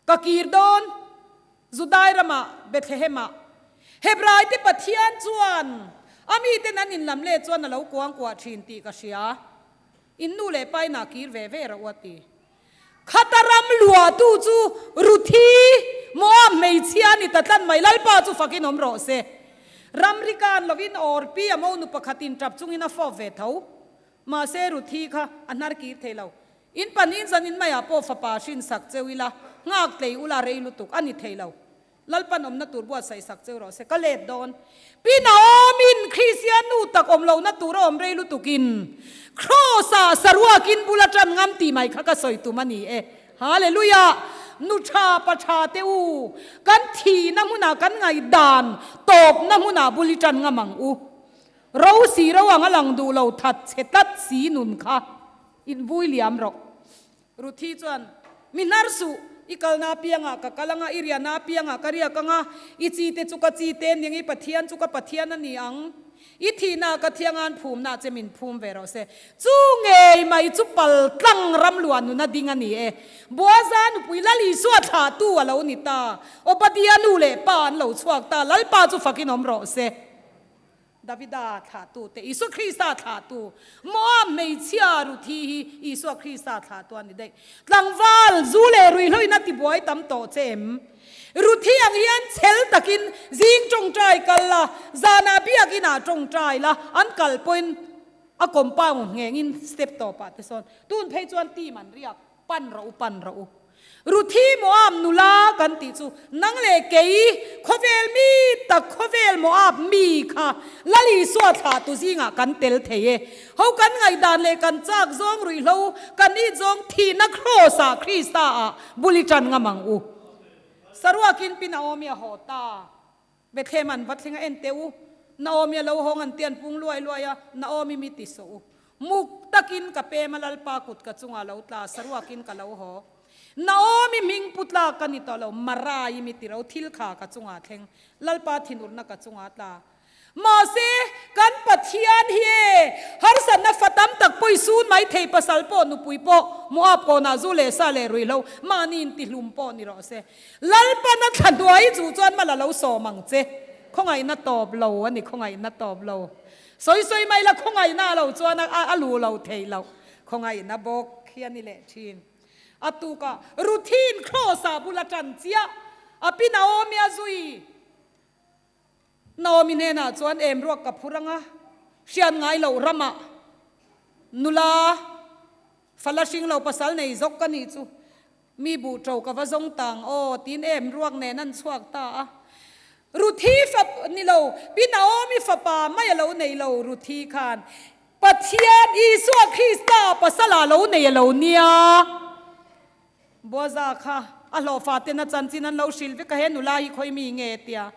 Ka kir dawn, Judai ramah, Bethlehem-ah. Hebraite Pathian chuan a miten an inlam leh chuan a lo kuangkuah thin tih ka hria. In nu leh pa inah kir ve ve rawh u a ti. Khata ram luahtu chu Ruthi, Moab hmeichhia a ni ta tlat mai, Lalpa chu fakin awm rawh se. Ramri kan lovin Orpi a monu pakhatin tap chungin a fawp ve tho. Mahse Ruthi kha a hnar kir thei lo. In panin zanin maiah pawh fapa hrin sak cheu ila, nghak tlei ula rei lutuk a ni thei lo. Lalpan awmna tur buatsaih sak cheu rawh se, ka let dawn. Pi Naomi'n Kristian nu tak awm lohna tur a awm rei lutukin Kraws-ah saruakin bul a tan ngam tih mai kha ka sawi tum a ni e. Hallelujah! Nu tha pa tha te u, kan thihna hmunah kan ngaihdan tawpna hmunah bul i tan ngam ang u. Ro si ro ang a lang duh lo that chhe tlat si nun kha in vui liam rawh. Ruthi chuan, Mi hnar suh, i kalna apiangah ka kal anga, i riahna apiangah ka riak anga, i chi te chu ka chi te aniang, i Pathian chu ka Pathian a ni ang, i thihna ka thianga'n phumna che min phum ve rawh se. Chu ngei mai chu pal tlang ram luah nuna ding a ni e. Boaza nupui Lal Isua thlahtu a lo ni ta. Obadia nu leh pa an lo chhuak ta, Lalpa chu fakin awm rawh se. Davida thlahtu te, Isua Krista thlahtu, Moab hmeichhia Ruthi hi Isua Krista thlahtu a ni daih. Tlangval, zu leh ruihhloin a tibuai tam tawh che em? Ruthi ang hian chhel takin zing tawngtai kal la, zanah biakinah tawngtai la, an kal pawhin a compound nghengin step tawpah te sawn tun phei chuan team an riak. Pan rawh u, pan rawh u. Ruthi Moab nula kan tih chu nang leh kei khawvel mi tak khawvel Moab mi kha Lal Isua thlah tu zingah kan tel thei e. Ho kan ngaihdan leh kan chak zawng ruihhlo kan it zawng thihna kraws ah Krista ah bul i tan ngam ang u. Saruakin pi Naomi a haw ta. Bethlehem an va thleng a, en teh u, Naomi a lo hawng an ti an pung luai luai a, Naomi mi ti sawh u. Muk takin ka pem a, Lalpa kut ka chungah lo tla, saruakin ka lo haw. Naomi hming pu tlak ka ni tawh lo, Mara-i mi ti ro, thil kha ka chungah thleng, Lalpa thinurna ka chungah tla. Mahse, kan Pathian hi e, harsatna fa tam tak pawh i sun mai thei, pasal pawh, nupui pawh, Moab kawnah zu leh sa leh ruihhlo, mahni intihlum pawh ni rawh se. Lalpan a thla hnuai chu chuan mal a lo sawm ang che. Khawngaihna tawp lo a ni, khawngaihna tawp lo. Sawi sawi mai la, khawngaihna a lo chuan a lu lo theih loh. Khawngaihna bawk hi a ni leh thin. A tukah Ruthin Kraws-ah bul a tan chiah. A pi Naomi a zui. Naomi hnenah chuan em ruak ka phur anga, hriat ngai loh ramah nula fala hring lo pasal nei zawk ka nih chu. Mi buh ṭo ka va zawng tang aw tiin em ruak nen an chhuak ta a. Ruthi fap ni lo, Pi Naomi fapa mai a lo nei lo Ruthi khan Pathian Isua Krista pasal ah lo nei a lo nia. Boaza kha a hlawhfa ten a chanchin an lo hrilh vek a, he nula hi khawi mi nge tia.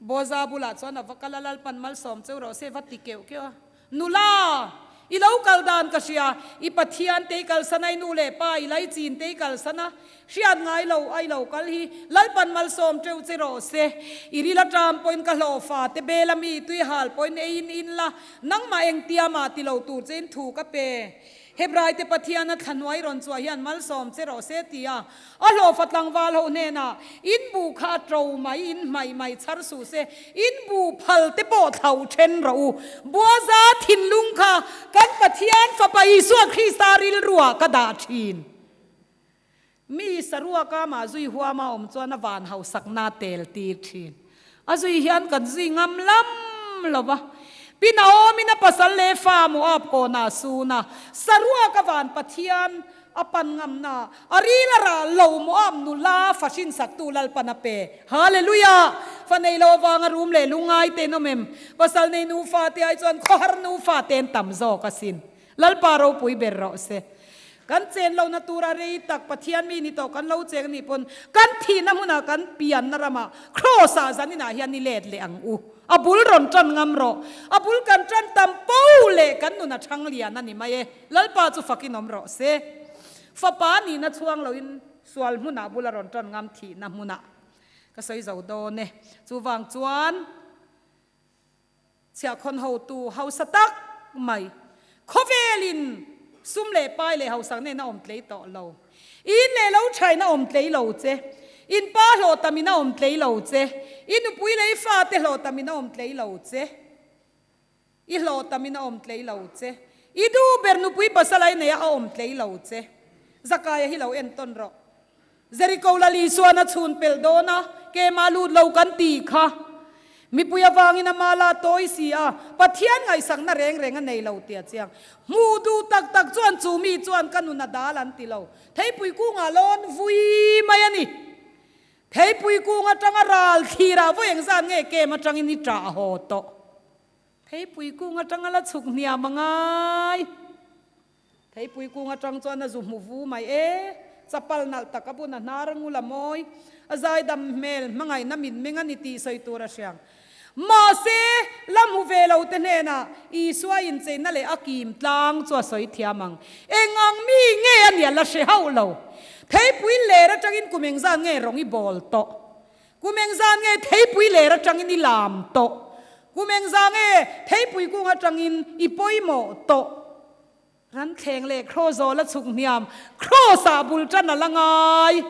Boaza bulah chuan a va kal a, Lalpan malsawm cheu rawh se va ti keuh keuh a. Nula, i lo kal dan ka hria, i Pathian te i kalsan a, i nu leh pa i laichin te i kalsan a, hriat ngai lo a i lo kal hi, Lalpan malsawm teuh che rawh se. I ril aṭam pawhin ka hlawhfa te bel a mi tui hal pawhin eiin in la, nangmah engtia mah ti lo tur chein thu ka pe. Hebraite Pathian a thlahnuai rawn chuah hian malsawm che rawh se ti a, a hlawhfa tlangval ho hnenah, In bu kha a to mai, in hmaih mai chhar suh se, in bu phal te pawh thlauh then rawh u. Boaza thinlung kha kan Pathian Fapa Isua Krista rilruah ka dah thin. Mi saruaka mah zui huama awm chuan a van hausakna tel tir thin. A zui hian kan zui ngam lam lo va. Pi Naomi-in a pasal leh fa Moab kawnah a sun a, saruaka van Pathian a pan ngamna, a ril a rah lo Moab nula fa hrinsaktu Lalpan a pe. Hallelujah! Fa nei lo avanga rum leh lungngai te an awm em? Pasal nei nufa te ai chuan khawhar nufa te an tam zawk asin. Lalpa ropui ber rawh se. Kan chen lohna tura rei tak Pathian mi ni tawh kan lo cheng anih pawn kan thihna hmunah kan pianna ramah Kraws ah zaninah hian ni let leh ang u. A bul rawn tan ngam rawh. A bul kan tan tam po leh kan nun a thang lian a ni mai e. Lalpa chu fakin awm rawh se. Fapa nihna chhuang loin sual hmunah bula rawn tan ngam thihna hmunah ka sawi zo dawn e. Chuvang chuan. Chhiahkhawn hotu hausa tak mai, khawvelin sum leh pai leh hausak nen a awm tlei tawh lo. In leh lo thain a awm tlei lo che, in pa hlawh tamin a awm tlei lo che, i nupui leh i fate hlawh tamin a awm tlei lo che, i hlawh tamin a awm tlei lo che, i duh ber nupui pasal ai neia a awm tlei lo che. Zakaia hi lo entawn rawh. Jeriko Lal Isuan a chhun pelh dawn a, keimah lut lo kan ti kha. Mipui avangin a mala tawi si a, Pathian ngaihsakna reng reng a nei lo tia chiang. Hmuh duh tak tak chuan chu mi chuan ka nun a dal an ti lo. Theipui kungah lawn vui mai a ni. Theipui kung atanga ral thlirah vawi engzat nge kem atangin i ṭah haw tawh. Theipui kung atanga la chhuk hniam a ngai. Theipui kung atang chuan a zu hmu vu mai e, chapal nalh tak a bun a hnar a ngul a mawi, a zaidam hmel hmangaihna mitmeng a ni tih sawi tur a hriang. Mahse, la hmu ve lo te hnenah Isua incheina leh a kim tlang chu a sawi thiam ang. Eng ang mi nge a nia la hre hauh lo. Theipui ler atangin kum engzat nge rawng i bawl tawh? Kum engzat nge theipui ler atangin i lam tawh? Kum engzat nge theipui kung atangin i pawimawh tawh? Ran thleng leh kraw zawl a chhuk hniam, kraws ah bul tan a la ngai.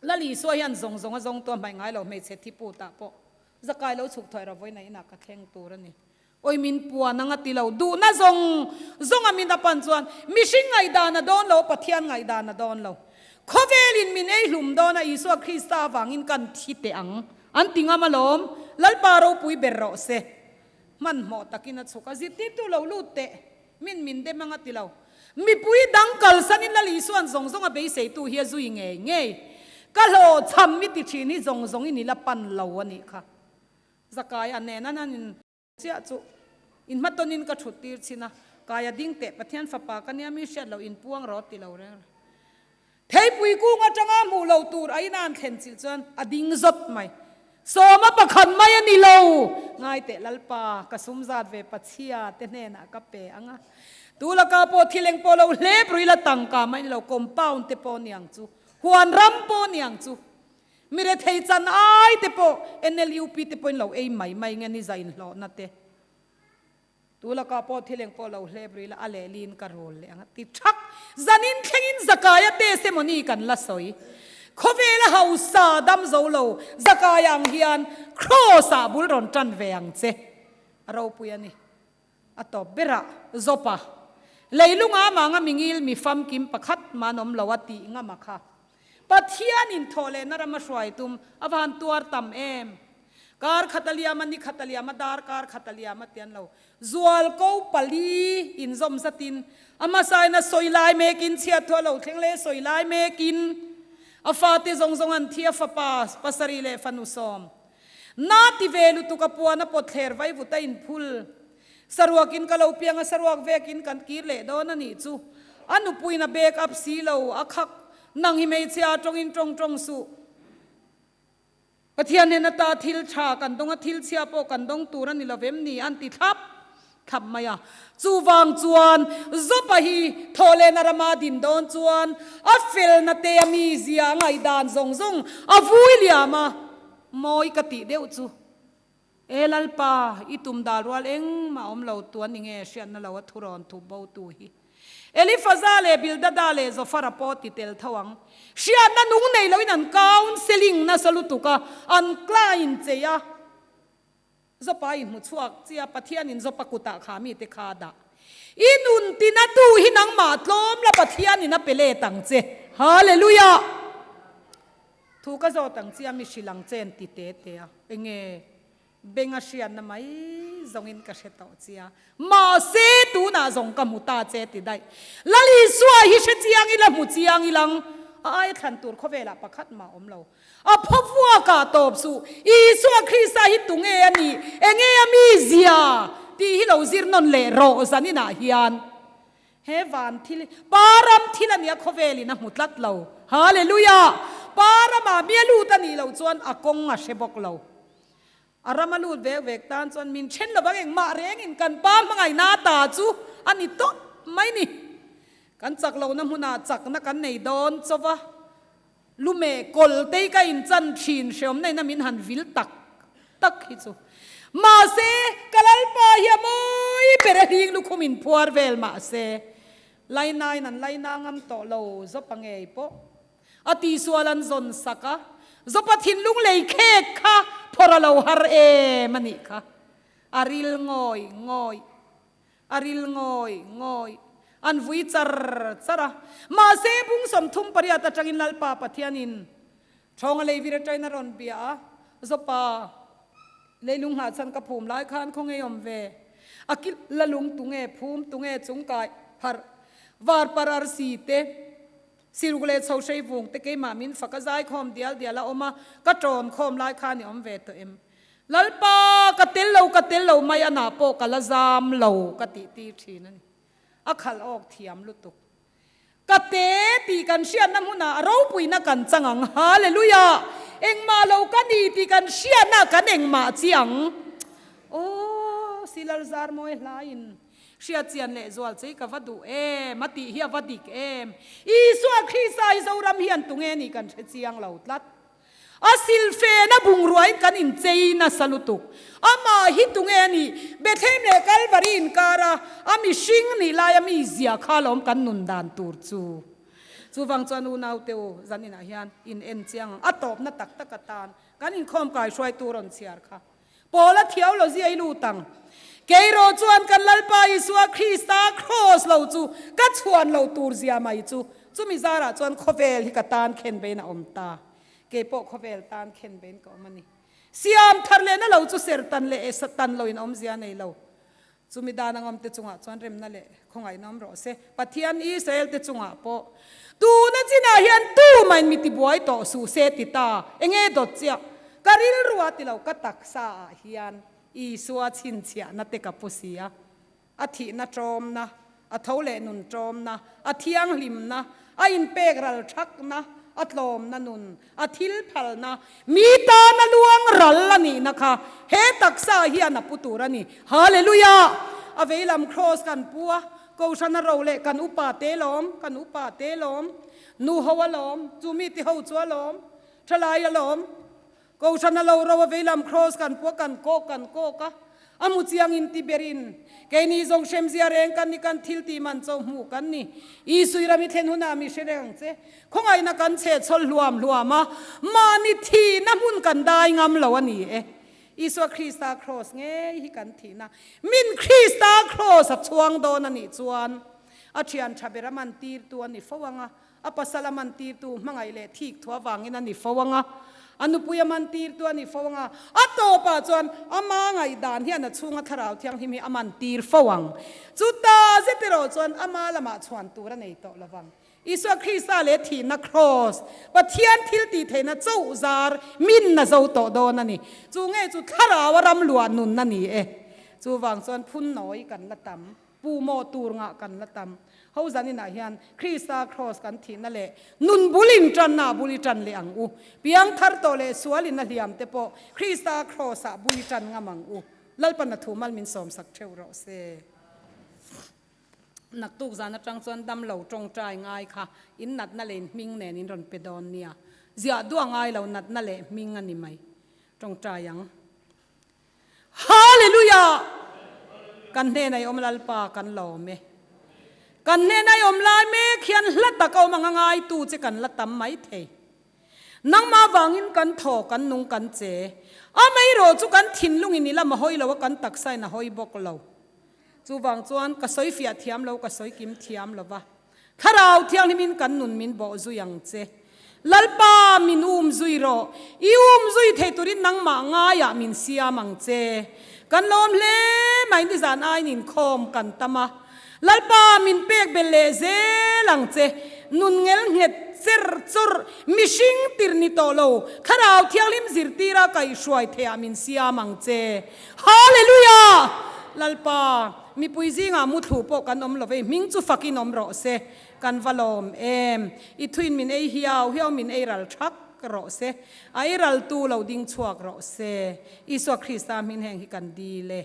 Lal Isua hian zawng zawng a zawng tu a hmaih ngai lo, hmeichhe thi put ah pawh zakai lo chhuk thuai rawh vawiin a inah ka thleng tur a ni. Awi min puan ang a ti lo, duhna zawng zawng a min a pan chuan mihring ngaihdan a dawn lo, Pathian ngaihdan a dawn lo. Khawvelin min ei hlum dawn a, Isua Krista avangin kan thi teh ang an ti ngam alawm, Lalpa ropui ber rawh se. Hmanhmawh takin a chhuk a, zirtirtu lo lut teh, min min dem ang a ti lo. Mipui dang kalsanin Lal Isua'n zawng zawng a beiseitu hi a zui ngei ngei. Ka hlawhchham i ti thin hi zawng zawngin i la pan lo a nih kha. Zakai a nen an han in chiah chu in hmatawnin ka thut tir chhin a, Kai a ding teh, Pathian fapa ka nia mi hriat loh in puang rawh ti lo reng reng. Theipui kung atanga hmuh lo tur a ina an thlen chilh chuan a ding zawt mai. Sawma pakhat mai a ni lo. Ngai teh Lalpa, ka sum zat ve Pachhia te hnenah ka pe ang a. Tu laka pawh thil eng pawh lo hlep rui la tangka mai ni lo, compound te pawh niang chu, huan ram pawh niang chu, mi rethei chan ai te pawh NLUP te pawhin lo ei mai mai nge ni za inhlawhna te. Tu laka pawh thil eng pawh lo hlep rui la a lehlin ka rul leh ang a ti thak. Zanin thlengin Zakaia te semawni kan la sawi. Khawvela hausa dam zo lo Zakaia ang hian Kraws ah bul rawn tan ve ang che. A ropui a ni. A tawp berah Zopa leilunga amanga mingil mi famkim pakhat man awm lo a tih ngam a kha. Pathianin thawh lehna rama hruai tum a van tuar tam em? Kar khat a liam a, ni khat a liam a, dar kar khat a liam a tian lo. Zual ko pali inzawm zatin a hmasain a sawi lai mekin chhiat thu a lo thleng leh sawi lai mekin a fate zawng zawng an thi a, fapa pasarih leh fanu sawm. Na ti ve lutuk a puan a pawt thler vai vut a inphul. Saruakin ka lo piang a, saruak vekin kan kir leh dawn a nih chu. A nupuiin a back up si lo, a khak. Nang hi hmeichhia tawngin tawng tawng suh. Pathian nen ata thil tha kan dawng a, thil chhia pawh kan dawng tur a ni lo vem ni an ti thlap thlap mai a. Chuvang chuan Zopa hi thawhlehna rama din dawn chuan a felna te a mizia a ngaihdan zawng zawng a vui liam a, mawi ka tih deuh chu. E Lalpa, i tum dal rual engmah awm lo tu a ni nge hriatna lo a thurawn thup bo tu hi. Elifaza leh Bildada leh Zofara pawh ti tel tho ang. Hriatna nung nei loin an counselling nasa lutuk a, an client chei a. Zopa i hmu chhuak chia Pathianin Zopa kutah kha mite kha a dah. I nun tina tu hi nangmah tlawm la Pathianin a pe let ang che. Hallelujah! Thu ka zawt ang chia mi hrilh ang che an ti te te a. Enge benga hriatna mai zawngin ka hre tawh chia. Mahse tunah zawng ka hmu ta che ti daih. Lal Isua hi hre chiang ila hmu chiang ilang a aia thlan tur khawvelah pakhat mah awm lo. A phaw vuakah tawp suh. Isua Krista hi tunge a nih? Enge a mizia? Tih hi lo zir nawn leh rawh zaninah hian. He van thil hi Pa ram thil a nia khawvelin a hmu tlat lo. Hallelujah! Pa ramah mi a lut a nih loh chuan a kawng a hre bawk lo. A ram a lut vek vek tan chuan min then lovang engmah rengin kan pa hmangaihna ta chu a ni tawp mai ni. Kan chak lohna hmunah chakna kan nei dawn chauh a, Lume kawltei ka inchan thin hreawmna ina min han vil tak tak hi chu. Mahse, ka Lalpa hi a mawi ber a hling lukhum in phuar vel mahse, Lainain an laina ngam tawh lo Zopa ngei pawh a tihsual an zawn sak a, Zopa thinlung lei khek kha phawrh a lo har em a nih kha. A ril ngawi ngawi. A ril ngawi ngawi. An vui char char a. Mahse, bung 38 atangin Lalpa Pathianin Thawnga lei vir atangin a rawn bia a, Zopa, leilung nghah chhan ka phum lai khan khaw ngei awm ve. A kil la lung tunge phum tunge chung kai pharh var par arsi te, siruk leh chho hrei vung te keimah min fak a zai khawm dial dial a awm a, ka tawn khawm lai khan i awm ve tawh em? Lalpa, ka tel lo, ka tel lo mai anah pawh ka la zam lo ka tih tir thin a ni. A khalh awk thiam lutuk. Ka te tih kan hriatna hmunah a ropuina kan chang ang. Hallelujah! Engmah lo ka ni tih kan hriatna kan engmah chiang. Aw, Silal Zarmawi hlaiin hriatchian leh zual che i ka va duh em a tih hi a va dik em. Isua Krista hi Zoram hian tunge nih kan hre chiang lo tlat. A silfena bungruain kan inchei nasa lutuk. Amah hi tunge a nih? Bethlehem leh Kalvari inkara a mihring nih laia mi zia kha alawm kan nun dan tur chu. Chuvang chuan unaute u, zaninah hian in en chiang ang. A tawpna tak tak atan kan inkhawm kai hruaitu rawn chhiar kha. Paula theology a i lut ang. Keiraw chuan kan Lalpa Isua Krista kraws lo chu ka chhuan lo tur zia mai chu. Chumi zarah chuan khawvel hi ka tan khen vein a awm ta. Kei pawh khawvel tan khen vein ka awm a ni. Siam thar lehna lo chu sertan leh satan loin awmzia nei lo. Chumi dan ang awmte chungah chuan remna leh khawngaihna awm rawh se. Pathian Israelte chungah pawh tuna chinah hian tumahin mi tibuai tawh suh se ti ta. Enge dawt chiah? Ka rilrua ti lo, ka taksa ah hian Isua chhinchhiahna te ka pu si a. A thihna ṭawmna, a tho leh nun ṭawmna, a thianghlimna, a inpek ral ṭhakna, a tlawmna nun, a thil phalna, mi tana luang ral a nihna kha he taksa hian a pu tur a ni. Hallelujah! A veilam kraws kan pu a, Kohhran a ro leh kan upa te lawm, kan upa te lawm, nu ho a lawm, chu mi ti ho chu a lawm, thalai a lawm. Kohhran a lo ro a veilam kraws kan pua kan kawk kan kawk a, a mu chiang in ti berin keini zawng hremzia reng kan ni kan thil tih man cho hmuh kan ni. Isui ram i thlen hunah mi hre reng ang che. Khawngaihna kan chhe chhawl hluam hluam a, mahni thihna hmun kan dai ngam lo a ni e. Isua Krista kraws ngei hi kan thihna. Min Krista kraws a chhuang dawn a nih chuan a thian tha ber a man tirtu a ni fo ang a, a pasal a man tirtu hmangaih leh thik thu avangin a ni fo ang a, a nupui a man tirtu a ni fo ang a, a tawpah chuan ama ngaihdan hian a chhunga thlarau thianghlim hi a man tir fo ang. Chuta zet erawh chuan ama lamah chhuan tur a nei tawh lo vang. Isua Krista leh thihna kraws, Pathian thil tih theihna chauh zar min na zo tawh dawn a ni. Chu nge chu thlarau a ram luah nun a ni e. Chuvang chuan phun nawi kan la tam, pu maw tur ngah kan la tam. Ho zaninah hian Krista kraws kan thihna leh nun bul in tanna ah bul i tan leh ang u. Piang thar tawh leh sual in a hliam te pawh Krista kraws ah bul i tan ngam ang u. Lalpan a thu mal min sawmsak theuh rawh se. Naktuk zan atang chuan damlo tawngtai ngai kha in natna leh in hming nen in rawn pe dawn nia. Ziah duah ngai lo natna leh hming a ni mai. Tawngtai ang. Hallelujah! Kan hnena i awm Lalpa kan lawm e. Kan hnena i awm lai mek hian hla tak a awm ang a ngaitu che kan la tam mai thei. Nangmah vangin kan thaw, kan nung, kan che. Amaherawh chu kan thinlungin i lam a hawi lo a, kan taksain a hawi bawk lo. Chuvang chuan ka sawi fiah thiam lo, ka sawi kim thiam lo va. Thlarau Thianghlimin kan nun min bawh zui ang che. Lalpa, min um zui rawh. I um zui thei turin nangmah ngaiah min siam ang che. Kan lawm hle mai nizan aiin inkhawm kan tam a. Lalpa, min pek belh leh zel ang che. Nun ngel nghet cher chawr, mihring tir ni tawh lo, Thlarau Thianghlim zirtira kaihhruai theiah min siam ang che. Hallelujah! Lalpa, mipui zingah muthlu pawh kan awm lo vei, hming chu fakin awm rawh se, kan va lawm em. I thuin min ei hiau hiau min ei ral thak rawh se, a ei raltu lo ding chhuak rawh se. Isua Krista hming heng hi kan dil e.